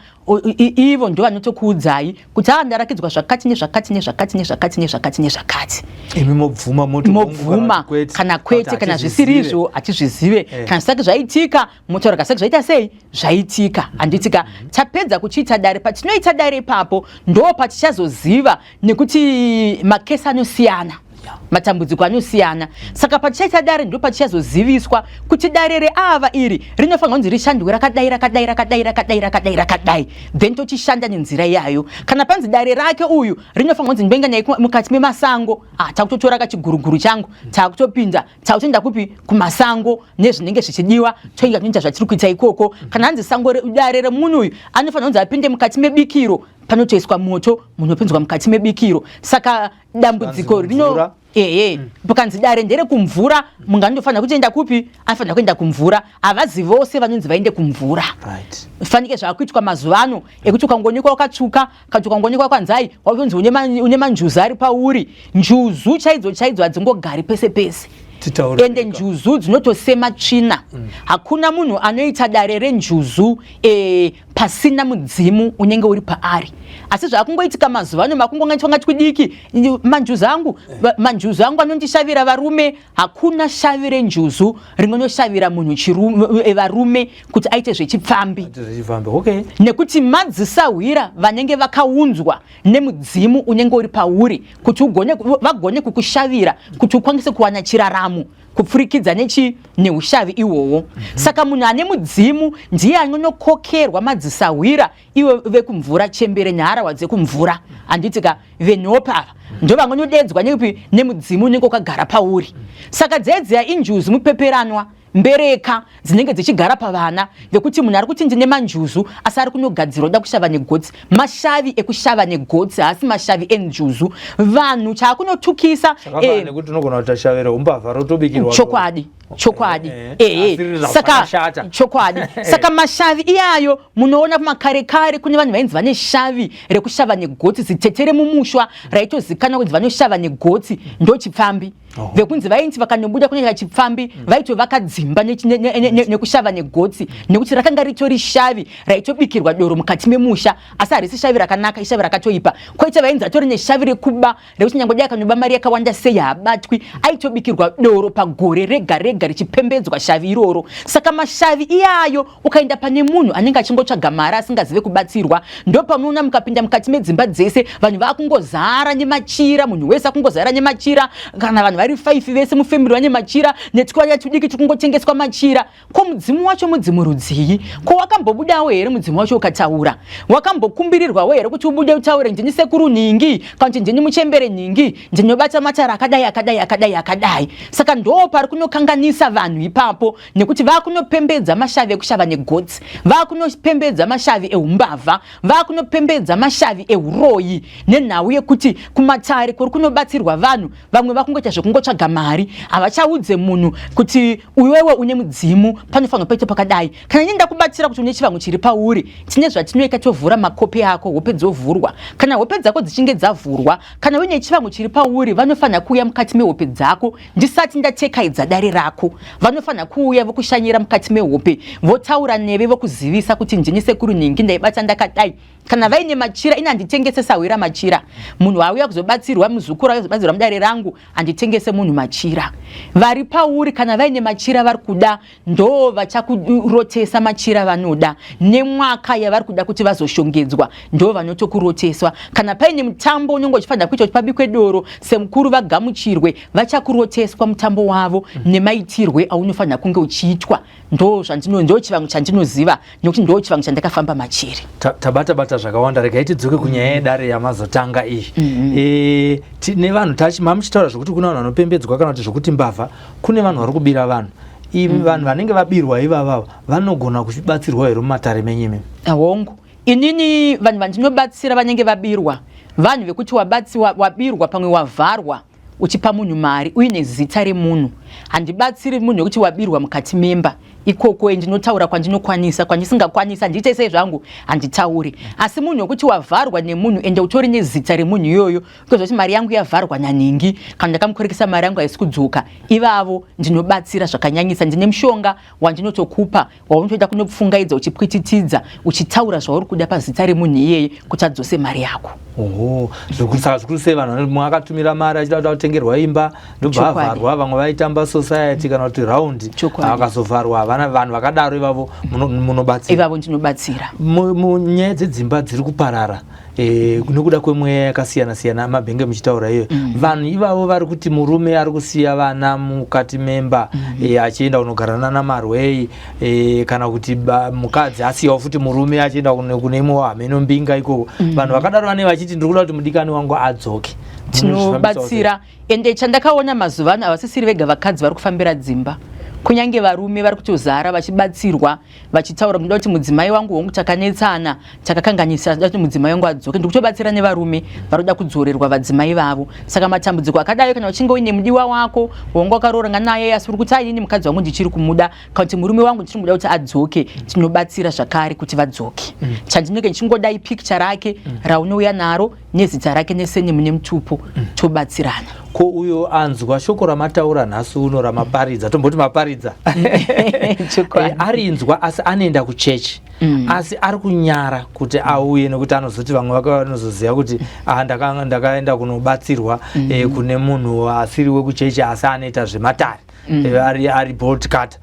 Ivo ndo vanotokuudzai kuti a ndarakidzwa zvakati nezvakati nezvakati nezvakati nezvakati nezvakati. Imi mobvuma moti hongu kana mobvuma kuti kwete, kana kwete, kuti kana zvisiri hatizvizive. Izvo hatizvizive. Kana zvisati zvaitika, motaura kasati zvaita sei, zvaitika, handiti ka? Tapedza kuchiita dare, patinoita dare ipapo ndo patichazoziva, nekuti makesi anosiyana. Matambudziko anosiyana. Saka patichaita dare ndo patichazoziviswa kuti dare reava iri rinofanirwa kunzi rishandwe rakadai, rakadai, rakadai, rakadai, rakadai, rakadai, then tochishanda nenzira iyayo. Kana panzi dare rake uyu rinofanirwa kunzi ndoinga naye mukati memasango, ah, takutotora kachiguruguru changu, takutopinda, takutoenda kupi? Kumasango, nezvinenge zvichidiwa, toinga toita zvatiri kuita ikoko. Kana hanzi sango dare remunhu uyu anofanira kunzi apinde mukati mebikiro, panotoiswa moto, munhu opinzwa mukati mebikiro. Saka dambudziko rino, ehe, pakanzi dare nderekumvura, munhu anotofanira kutoenda kupi? Anofanira kuenda kumvura. Havazi vose vanonzi vaende kumvura. Fanike zvaakuitwa mazuva ano ekuti ukangoonekwa wakatsvuka, kana kuti ukangoonekwa kwanzai, wakutonzi une manjuzu ari pauri. Njuzu chaidzo chaidzo hadzingogari pese pese. Titaure. Ende njuzu dzinotosema tsvina. Hakuna munhu anoita dare renjuzu pasina mudzimu unenge uri paari. Asi zvaakungoitika mazuva ano, makungongaitwa twidiki, manjuzu angu, manjuzu angu anondishavira varume. Hakuna shavi renjuzu rinonoshavira munhu varume kuti aite zvechipfambi. Zvechipfambi, okay. Nekuti madzisahwira vanenge vakaunzwa nemudzimu unenge uri pauri kuti vagone kukushavira kuti ukwanise kuwana chiraramo kupfurikidza neushavi ihwohwo. Saka munhu ane mudzimu ndiye anonokokerwa madzisahwira iwe vekumvura, chembere neharahwa dzekumvura, handiti ka? Venhopa ava ndo vanonodedzwa nekupi? Nemudzimu unenge wakagara pauri. Saka dzedziya injuzu mupeperanwa mbereka dzinenge dzichigara pavana vekuti munhu ari kuti ndine manjuzu, asi ari kunogadzirwa da kushava negotsi. Mashavi ekushava negotsi haasi mashavi enjuzu. Vanhu chaakunotukisa. Zvakafanana nekuti unogona kuita shavira umbavha rotobikirwa. Chokwadi, chokwadi. Ehe. Asi riri Saka zvakashata. Chokwadi. Saka mashavi iyayo, munoona kumakare kare kune vanhu vainzi vane shavi rekushava negotsi. Zitete remumushwa raitozikanwa kunzi vanoshava negotsi, ndochipfambi. Vekunzi vainzi vakanobuda kunoita chipfambi, vaitovaka dzimba nekushava negotsi, nekuti rakanga ritori shavi raitobikirwa doro mukati memusha. Asi harisi shavi rakanaka, ishavi rakatoipa. Koita vainzi atori neshavi rekuba, rekuti nyange dai akanoba mari yakawanda sei haabatwi, aitobikirwa doro pagore rega rega richipembedzwa shavi iroro. Saka mashavi iyayo, ukaenda pane munhu anenge achingotsvaga mari asingazive kubatsirwa, ndo pamunoona mukapinda mukati medzimba dzese vanhu vakungozara nemachira, munhu wese akungozara nemachira. Kana vanhu vari 5 vese mufamily vane machira, netwanya tudiki tukungotengeswa machira. Ko mudzimu wacho mudzimu rudzii? Ko wakambobudawo here mudzimu wacho ukataura? Wakambokumbirirwawo here kuti ubude utaure, ndini sekuru nhingi, kana kuti ndini muchembere nhingi, ndinobata matara akadai, akadai, akadai, akadai? Saka ndo pari kunokanganisa vanhu ipapo, nekuti vakunopembedza mashavi ekushava negotsi, vakunopembedza mashavi eumbavha, vakunopembedza mashavi euroyi, nenhau yekuti kumatare kuri kunobatsirwa vanhu, vamwe vakungoita zvekungotsvaga mari. Havachaudze munhu kuti uwewe une mudzimu, panofanirwa paite pakadai. Kana ini ndakubatsira kuti une chivanhu chiri pauri, tine zvatinoita, tovhura makope ako, hope dzovhurwa. Kana hope dzako dzichinge dzavhurwa, kana uine chivanhu chiri pauri, vanofanira kuuya mukati mehope dzako. Ndisati ndatekaidza dare rako, vanofanira kuuya vokushanyira mukati mehope, votaura neve, vokuzivisa kuti ndini sekuru nhingi, ndaibata ndakadai. Kana vaine machira, ini handitengese sahwira machira. Munhu auya kuzobatsirwa, muzukuru auya kuzobatsirwa mudare rangu, handitengese munhu machira. Vari pauri kana vaine machira vari kuda, ndo vachakurotesa machira vanoda nemwaka yavari kuda kuti vazoshongedzwa, ndo vanotokuroteswa. Kana paine mutambo unenge uchifanira kuita kuti pabikwe doro, semukuru vagamuchirwe, vachakuroteswa mutambo wavo nemaitirwe aunofanira kunge uchiitwa. Ndo zvandino, ndo chivanhu chandinoziva, nekuti ndo chivanhu chandakafamba machiri. Tabata bata zvakawanda. Regai tidzoke kunyaya yedare yamazotanga iyi. Tine vanhu tachi mamuchitaura zvokuti kuna vanhu vanopembedzwa kana kuti zvokuti mbavha, kune vanhu vari kubira vanhu. Imi vanhu vanenge vabirwa ivavava vanogona kuchibatsirwa here mumatare menyu imimi? Hongu, inini vanhu vandinobatsira vanenge vabirwa, vanhu vekuti wabirwa, pamwe wavharwa uchipa munhu mari uine zita remunhu. Handibatsiri munhu wekuti wabirwa mukati memba ikoko. Ndinotaura kwandinokwanisa, kwandisingakwanisa handiite sei zvangu, handitauri. Asi munhu wekuti wavharwa nemunhu, ende utori nezita remunhu iyoyo, kutoziva kuti mari yangu yavharwa naningi, kana ndakamukwerekesa mari yangu haisi kudzoka, ivavo ndinobatsira zvakanyanyisa. Ndine mushonga wandinotokupa waunotoenda kunopfungaidza, uchipwititidza, uchitaura zvauri kuda pazita remunhu iyeye kuti adzose mari yako. Oho, saka zvikuru sei vanhu mwe akatumira mari achida kuda kutengerwa imba, ndobva Chokwadi. avharwa, vamwe vaitamba. kutamba society kana kuti round, Chokwadi. akazovharwa, havana vanhu vakadaro ivavo munobatsira? Ivavo ndinobatsira. Munyaya dzedzimba dziri kuparara nekuda kwemweya yakasiyana siyana, mabhenge muchitaura iyoyo, vanhu ivavo vari kuti murume ari kusiya vana mukati memba achienda kunogara nana marwei, kana kuti mukadzi asiyawo futi murume achienda kune imwewo hameno mbinga ikoko. Vanhu vakadaro vanenge vachiti, "Ndiri kuda kuti mudikani wangu adzoke." Munozvifambisawo sei? Tinobatsira. Ende chandakaona mazuva ano, havasisiri vega vakadzi vari kufambira dzimba, kunyange varume vari kutozara vachibatsirwa, vachitaura, "Ndoda kuti mudzimai wangu, hongu takanetsana, takakanganisa, ndoda kuti mudzimai wangu adzoke." Ndikutobatsira nevarume vari kuda kudzorerwa vadzimai vavo. Saka matambudziko akadai, kana uchinge uine mudiwa wako wanga wakaroorana naye, asi uri kuti, "Ainini mukadzi wangu ndichiri kumuda," kana kuti, "Murume wangu ndichiri kumuda kuti adzoke," tinobatsira zvakare kuti vadzoke. Chandinenge ndichingoda ipicture rake raunouya naro, nezita rake, nesurname, nemutupo, tobatsirana. Ko uyo anzwa shoko ramataura nhasi uno, ramaparidza, tomboti maparidza, Chokwadi. Arinzwa, asi anoenda kuchechi, asi ari kunyara kuti auye nekuti anozoti vamwe vake vanozoziva kuti, "Ah, ndakaenda kunobatsirwa kune munhu asiri wekuchechi, asi anoita zvematare, ari bolt cutter."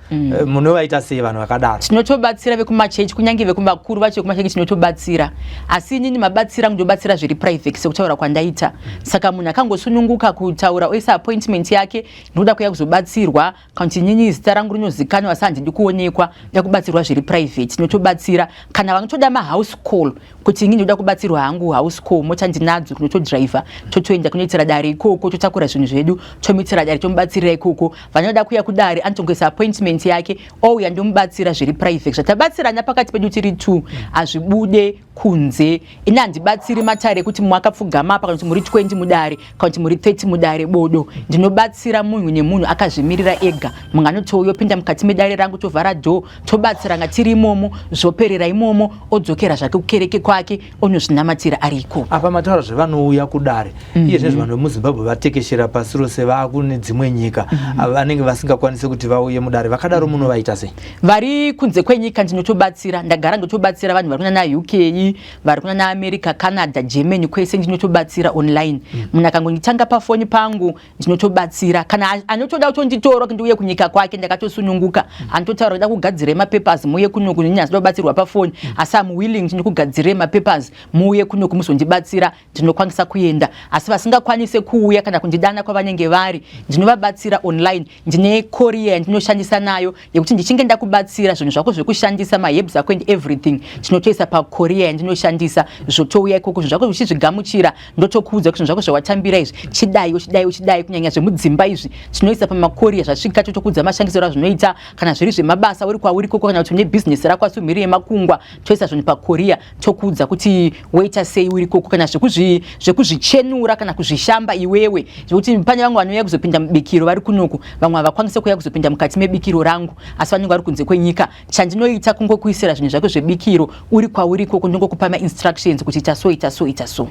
Munovaita sei vanhu vakadaro? Tinotobatsira vekumachechi, kunyange vekumakuru vacho vekumachechi tinotobatsira. Asi inini mabatsira angu ndobatsira zviri private, sekutaura kwandaita. Saka munhu akangosununguka kutaura, oisa appointment yake, "Ndinoda kuuya kuzobatsirwa," kana kuti, "Inini zita rangu rinozikanwa, asi handidi kuonekwa, ndoda kubatsirwa zviri private," tinotobatsira. Kana vanotoda mahouse call, kuti, "Inini ndoda kubatsirwa hangu house call," mota ndinadzo, kunotodhiraivha, totoenda kunoitira dare ikoko, totakura zvinhu zvedu, tomuitira dare, tomubatsirira ikoko. Vanoda kuuya kudare, anotongoisa appointment yake, ouya, ndomubatsira zviri private. Zvatabatsirana pakati pedu tiri two, hazvibude kunze. Ini handibatsiri matare ekuti mwakapfugama apa, kana kuti muri 20 mudare, kana kuti muri 30 mudare, bodo. Ndinobatsira munhu nemunhu akazvimirira ega. Munhu anotouya, opinda mukati medare rangu, tovhara door, tobatsirana tiri imomo, zvoperera imomo, odzokera zvake kukereke kwake, onozvinamatira ari ikoko. Apa mataura zvevanouya kudare. Iye zvezvo vanhu vemuZimbabwe vatekeshera pasi rose, vaakune dzimwe nyika, vanenge vasingakwanisi kuti vauye mudare. Vakadaro munovaita sei? Vari kunze kwenyika ndinotobatsira. Ndagara ndotobatsira vanhu vari kunana UK, vari kunana America, Canada, Germany, kwese ndinotobatsira online. Munhu akangonditanga pafoni pangu, ndinotobatsira. Kana anotoda kutonditora kuti ndiuye kunyika kwake, ndakatosununguka. Anototaura, "Kuda kugadzira mapapers, muuye kunoku." Nini handida kubatsirwa pafoni, asi am willing kuti ndikugadzirire mapapers, muuye kunoku muzondibatsira, ndinokwanisa kuenda. Asi vasingakwanise kuuya kana kundidana kwavanenge vari, ndinovabatsira online. Ndine courier yandinoshandisa nayo, yekuti ndichinge ndakubatsira, zvinhu zvako zvekushandisa, maherbs ako and everything, tinotoisa pacourier yandinoshandisa, zvotouya ikoko. Zvinhu zvako zvichizvigamuchira, ndotokuudza kuti zvinhu zvako zvawatambira izvi, chidai, uchidai, uchidai. Kunyanya zvemudzimba izvi, tinoisa pamacourier, zvasvika totokuudza mashandisiro azvinoita. Kana zviri zvemabasa, uri kwauri ikoko, kana kuti une bhizinesi rako asi mhiri yemakungwa, toisa zvinhu pacourier, tokuudza kuti woita sei uri ikoko. Kana zvekuzvichenura kana kuzvishamba iwewe, zvekuti pane vamwe vanouya kuzopinda mubikiro vari kunoku, vamwe havakwanisi kuuya kuzopinda mukati mebikiro rangu, asi vanenge vari kunze kwenyika, chandinoita kungokuisira zvinhu zvako zvebikiro uri kwauri ikoko, ndongokupa mainstructions kuti ita so, ita so, ita so.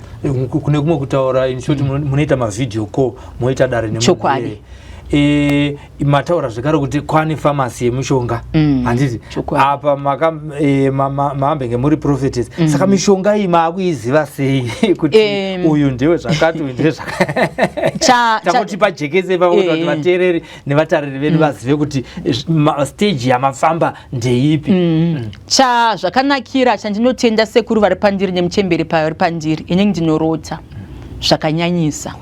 Kune kumwe kutaura, in short, munoita mavideo call, moita dare nemunhu Chokwadi. iyeye. Mataura zvekare kuti kwane famasi yemishonga, handiti? Chokwadi. Apa maka maambenge muri prophetess, saka mishonga iyi maakuiziva sei kuti uyu ndewe zvakati, uyu ndewe zvakati? Tangoti pajekese ipapo kuti vateereri nevatariri vedu vazive kuti stage yamafamba ndeipi. Cha zvakanakira, chandinotenda sekuru vari pandiri nemuchemberi vari pandiri, inenge ndinorota zvakanyanyisa.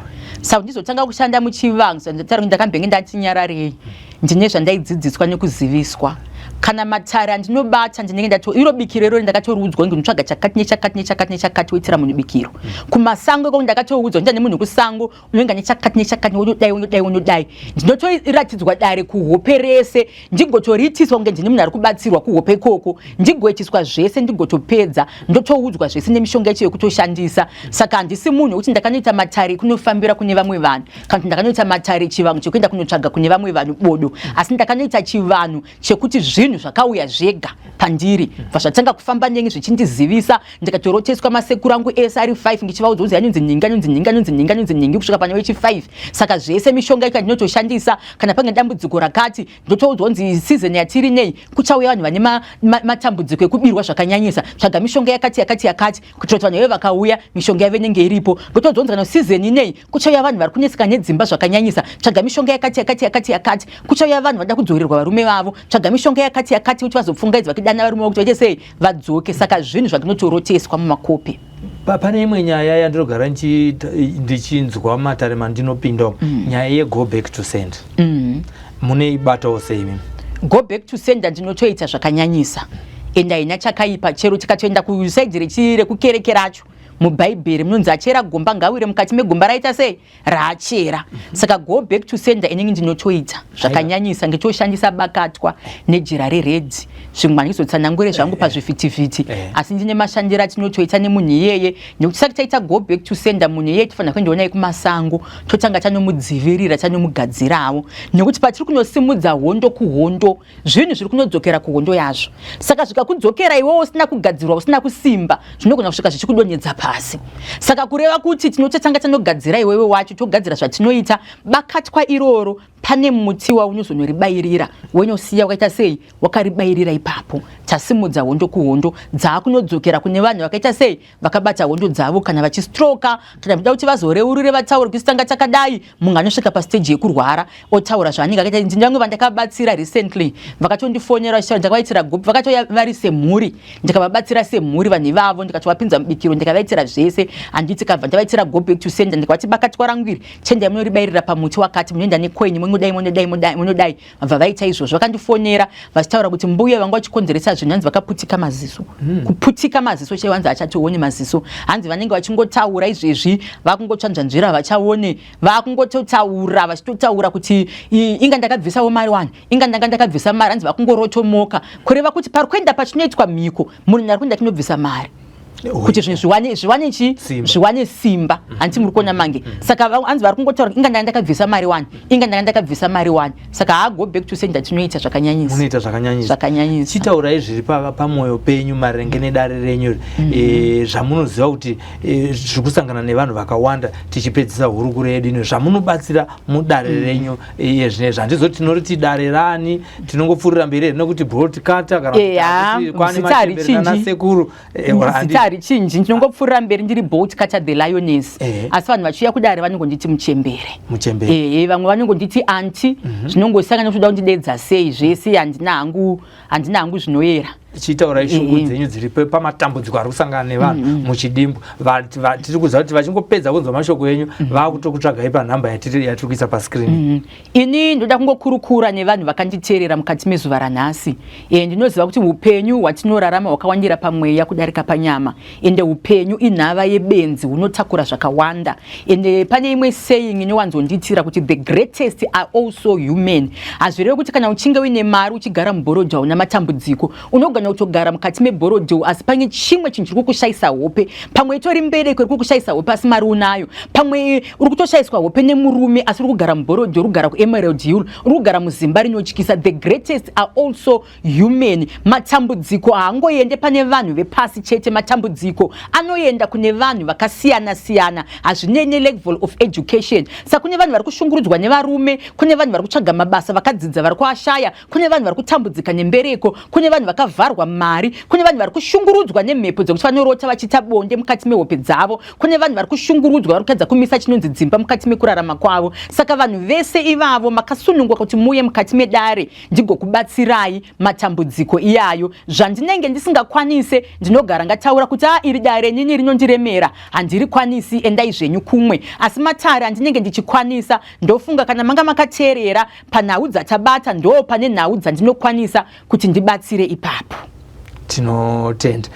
Saka ndizotanga kushanda muchivanhu, ndataura kuti ndakambenge ndati nyararei, ndine zvandaidzidziswa nekuziviswa. Kana matare andinobata, ndinenge ndato iro bikiro irori ndakatoriudzwa kunge ndinotsvaga chakati nechakati nechakati nechakati, woitira munhu bikiro. Kumasango ikoko ndakatoudzwa, ndita nemunhu kusango unenge nechakati nechakati, wodai, wodai, wodai. Ndinotoratidzwa dare kuhope rese, ndigotoriitiswa kunge ndine munhu ari kubatsirwa kuhope ikoko, ndigoitiswa zvese, ndigotopedza, ndotoudzwa zvese nemishonga yacho yekutoshandisa. Saka handisi munhu wekuti ndakanoita matare ekunofambira kune vamwe vanhu, kana kuti ndakanoita matare chivanhu chekuenda kunotsvaga kune vamwe vanhu, bodo. Asi ndakanoita chivanhu chekuti zvinhu Zvinhu zvakauya zvega pandiri, bva zvatanga kufamba neni zvichindizivisa. Ndikatoroteswa masekuru angu ese ari 5, ndichivaudza kunzi anonzi nhingi, anonzi nhingi, anonzi nhingi, anonzi nhingi, kusvika pane wechi 5. Saka zvese mishonga ika ndinotoshandisa kana pane dambudziko rakati. Ndotoudzwa kunzi season yatiri nei kuchauya vanhu vane matambudziko ekubirwa zvakanyanyisa, tsvaga mishonga yakati yakati yakati, kuitira kuti vanhu veve vakauya mishonga yavo inenge iripo. Ndotoudzwa kunzi kana season inei kuchauya vanhu vari kunetseka nedzimba zvakanyanyisa, tsvaga mishonga yakati yakati yakati yakati. Kuchauya vanhu vada kudzorerwa varume vavo, tsvaga mishonga yakati yakati kuti vazopfungaidza vakidana varume vavo kuti vaite sei, vadzoke. Saka zvinhu zvandinotoroteswa mumakope. Pane imwe nyaya yandinogara ndichinzwa matare mandinopinda, nyaya yego back to send. Muneibatawo sei imimi? Go back to sender ndinotoita zvakanyanyisa, ende haina chakaipa. Chero tikatoenda kuside rekukereke racho, mubhaibheri munonzi achera gomba ngawire mukati megomba raita sei, raachera. Saka go back to sender inenge ndinotoita zvakanyanyisa, nditoshandisa bakatwa nejira rered. Zvimwe handizotsanangure zvangu pazvivhitivhiti, asi ndine mashandiro atinotoita nemunhu iyeye, nekuti sati taita go back to sender, munhu iyeye tofanira kuendawo naye kumasango, totanga tanomudzivirira, tanomugadzirawo, nekuti patiri kunosimudza hondo kuhondo, zvinhu zviri kunodzokera kuhondo yazvo. Saka zvikakudzokera iwewo usina kugadzirwa, usina kusimba, zvinogona kusvika zvichikudonhedza pasi. Saka kureva kuti tinototanga tanogadzira iwewe wacho, togadzira zvatinoita. Bakatwa iroro pane muti waunozonoribayirira, wenosiya wakaita sei, wakaribayirira ipapo. Tasimudza hondo kuhondo, dzaakunodzokera kune vanhu vakaita sei, vakabata hondo dzavo. Kana vachistroka, kana vachida kuti vazoreurure, vataure kuti tanga takadai, munhu anosvika pastage yekurwara otaura zvaanenge akaita. Ndine vamwe vandakabatsira recently, vakatondifonera vachitaura. Ndakavaitira group, vakatouya vari semhuri, ndikavabatsira semhuri vanhu ivavo, ndikatovapinza mubikiro, ndikavaitira zvese, handiti? Kabva ndavaitira go back to sender, ndikavati bakatwa rangu iri, chendai munoribayirira pamuti wakati, munoenda necoin, munodai, munodai, munodai, munodai. Vabva vaita izvozvo. Vakandifonera vachitaura kuti mbuya vanga vachikonzeresa zvinhu, hanzi vakaputika maziso, kuputika maziso chaiwo, hanzi hachatooni maziso, hanzi vanenge vachingotaura izvezvi vakungotsvanzvanzvira, vachaone, vakungototaura, vachitotaura kuti inga ndakabvisawo mari wani, inga ndanga ndakabvisa mari, hanzi vakungorotomoka. Kureva kuti pari kuenda pachinoitwa mhiko, munhu ari kuenda tinobvisa mari kuti zvinhu zviwane chi Simba. Zviwane simba, handiti muri kuona mange? Saka hanzi vari kungotaura inga ndanga ndakabvisa mari wani, inga ndanga ndakabvisa mari wani. Saka haa, go back to sender tinoita zvakanyanyisa. Munoita zvakanyanyisa. Zvakanyanyisa. Chitaurai zviri pamwoyo penyu maringe nedare renyu, zvamunoziva kuti zviri kusangana nevanhu vakawanda, tichipedzisa hurukuro yedu ino, zvamunobatsira mudare renyu iye zvinezvi. Handizoti tinoriti dare rani, tinongopfuurira mberi here nekuti broadcaster kana kuti Eya, takuti kwane zita machembere harichinji. nanasekuru? Zita harichinji, ndinongopfuurira mberi ndiri Bolt Cutter the Lioness. Asi vanhu vachiuya kudare vanongonditi muchembere. Muchembere. Ehe, vamwe vanongonditi aunty, zvinongosangana nekuti uda kundidedza sei. Zvese handina hangu, handina hangu zvinoyera. Chitaurai shungu dzenyu dziri pamatambudziko ari kusangana nevanhu muchidimbu. Tiri kuziva kuti vachingopedza kunzwa mashoko enyu, vakutokutsvagai panhamba yatiri kuisa pascreen. Ini ndoda kungokurukura nevanhu vakanditeerera mukati mezuva ranhasi. Ndinoziva kuti upenyu hwatinorarama hwakawandira pamweya kudarika panyama, ende upenyu inhava yebenzi, hunotakura zvakawanda. Ende pane imwe saying inowanzondiitira kuti the greatest are also human. Hazvirevi kuti kana uchinge uine mari, uchigara mubhorodhi, hauna matambudziko. Unogona kutogara mukati mebhorodhi, asi pane chimwe chinhu chiri kukushayisa hope. Pamwe itori mbereko iri kukushayisa hope, asi mari unayo. Pamwe uri kutoshayiswa hope nemurume, asi uri kugara mubhorodhi, uri kugara kuEmerald Hill, uri kugara muzimba rinotyisa. The greatest are also human. Matambudziko haangoende pane vanhu vepasi chete, matambudziko anoenda kune vanhu vakasiyana siyana, hazvinei nelevel of education. Saka kune vanhu vari kushungurudzwa nevarume, kune vanhu vari kutsvaga mabasa vakadzidza vari kuashaya, kune vanhu vari kutambudzika nembereko, kune vanhu vakavharwa mari, kune vanhu vari kushungurudzwa nemhepo dzekuti vanorota vachiita bonde mukati mehope dzavo, kune vanhu vari kushungurudzwa vari kutadza kumisa chinonzi dzimba mukati mekurarama kwavo. Saka vanhu vese ivavo makasunungwa kuti muuye mukati medare, ndigokubatsirai matambudziko iyayo. Zvandinenge ndisingakwanise, ndinogara ngataura kuti a iri dare nini rinondiremera, handirikwanisi, endai zvenyu kumwe. Asi matare andinenge ndichikwanisa, ndofunga kana manga makateerera panhau dzatabata, ndo pane nhau dzandinokwanisa kuti ndibatsire ipapo. Tinotenda.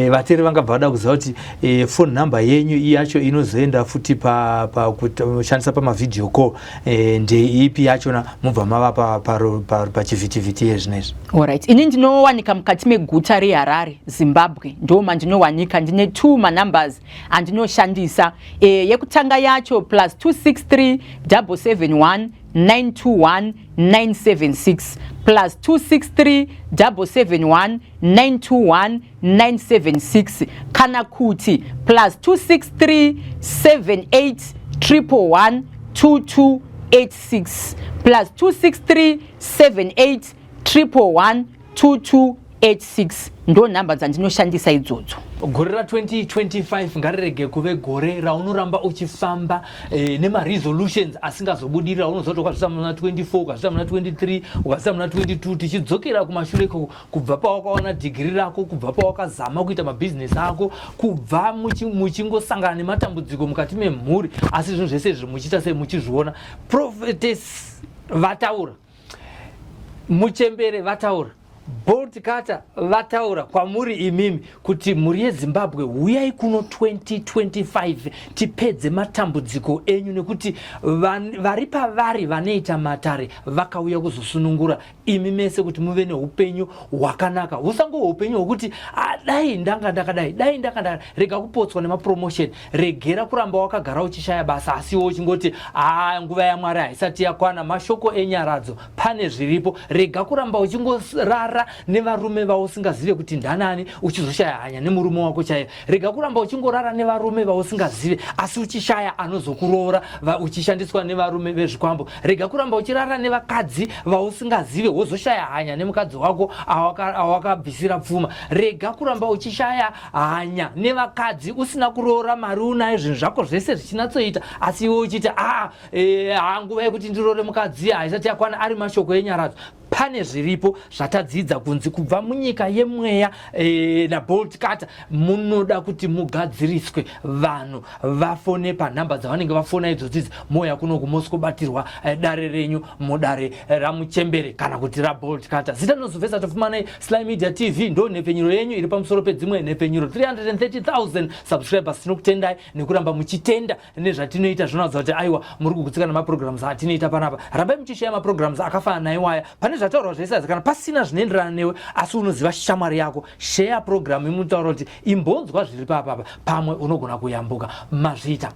Vateeri vangabva vada kuziva kuti phone number yenyu yacho inozoenda futi pakushandisa pamavideo call ndeipi yachona, mubva mava pachivhitivhiti yezvinezvi. Alright, ini ndinowanika mukati meguta reHarare, Zimbabwe, ndo mandinowanika. Ndine two manumbers andinoshandisa. Yekutanga yacho +263 771 921 976, Plus 263 771 921 976 kana kuti plus 263 78 111 2286, plus 263 78 111 2286. Ndo nhamba dzandinoshandisa idzodzo. Gore ra2025 ngarirege kuve gore raunoramba uchifamba nemaresolutions asingazobudirira. Unoziva kuti ukazvisa muna 24, ukazvisa muna 23, ukazvisa muna 22, tichidzokera kumashure ikoko, kubva pawakawana dhigiri rako, kubva pawakazama kuita mabhizinesi ako, kubva muchingosangana nematambudziko mukati memhuri, asi zvinhu zvese izvi muchiita sei muchizviona. Prophetess vataura, muchembere vataura, Bolt Cutter vataura kwamuri imimi kuti mhuri yeZimbabwe, huyai kuno 2025 tipedze matambudziko enyu, nekuti vari pavari vanoita matare vakauya kuzosunungura imi mese kuti muve neupenyu hwakanaka, husango upenyu hwokuti, "Ah, dai ndanga ndakadai, dai ndanga ndakadai." Rega kupotswa nemapromotion, regera kuramba wakagara uchishaya basa asiwo uchingoti, "A, nguva yaMwari haisati yakwana." Mashoko enyaradzo, pane zviripo. Rega kuramba uchingorara nevarume vausingazive kuti ndanani, uchizoshaya hanya nemurume wako chaiyo. Rega kuramba uchingorara nevarume vausingazive asi uchishaya anozokuroora, uchishandiswa nevarume vezvikwambo. Rega kuramba uchirara nevakadzi vausingazive, wozoshaya hanya nemukadzi wako awakabvisira pfuma. Rega kuramba uchishaya hanya nevakadzi usina kuroora, mari unayo, zvinhu zvako zvese zvichinatsoita, asi iwe uchiti, "Aa, ha, nguva yekuti ndiroore mukadzi haisati yakwana." Ari mashoko enyaradzo, pane zviripo zvatadzidza kunzi kubva munyika yemweya naBolt Cutter. Munoda kuti mugadziriswe, vanhu vafone panhamba dzavanenge vafona idzodzidzi, moya kuno kuMoscow, dare renyu mudare ramuchembere kana kuti raBolt Cutter. Zita rinozobvesa Tafumanai. Sly Media TV ndo nhepfenyuro yenyu iri pamusoro pedzimwe nhepfenyuro, 330 000 subscribers. Tinokutendai nekuramba muchitenda nezvatinoita. Zvinoratidza kuti aiwa, muri kugutsikana nemaprograms atinoita panapa. Rambai muchisheya maprograms akafanana naiwaya. Pane zvataurwa zvese, kana pasina zvinoenderana newe asi unoziva shamwari yako, sheya program imutaura kuti imbonzwa zviri papapa, pamwe unogona kuyambuka. Mazviita.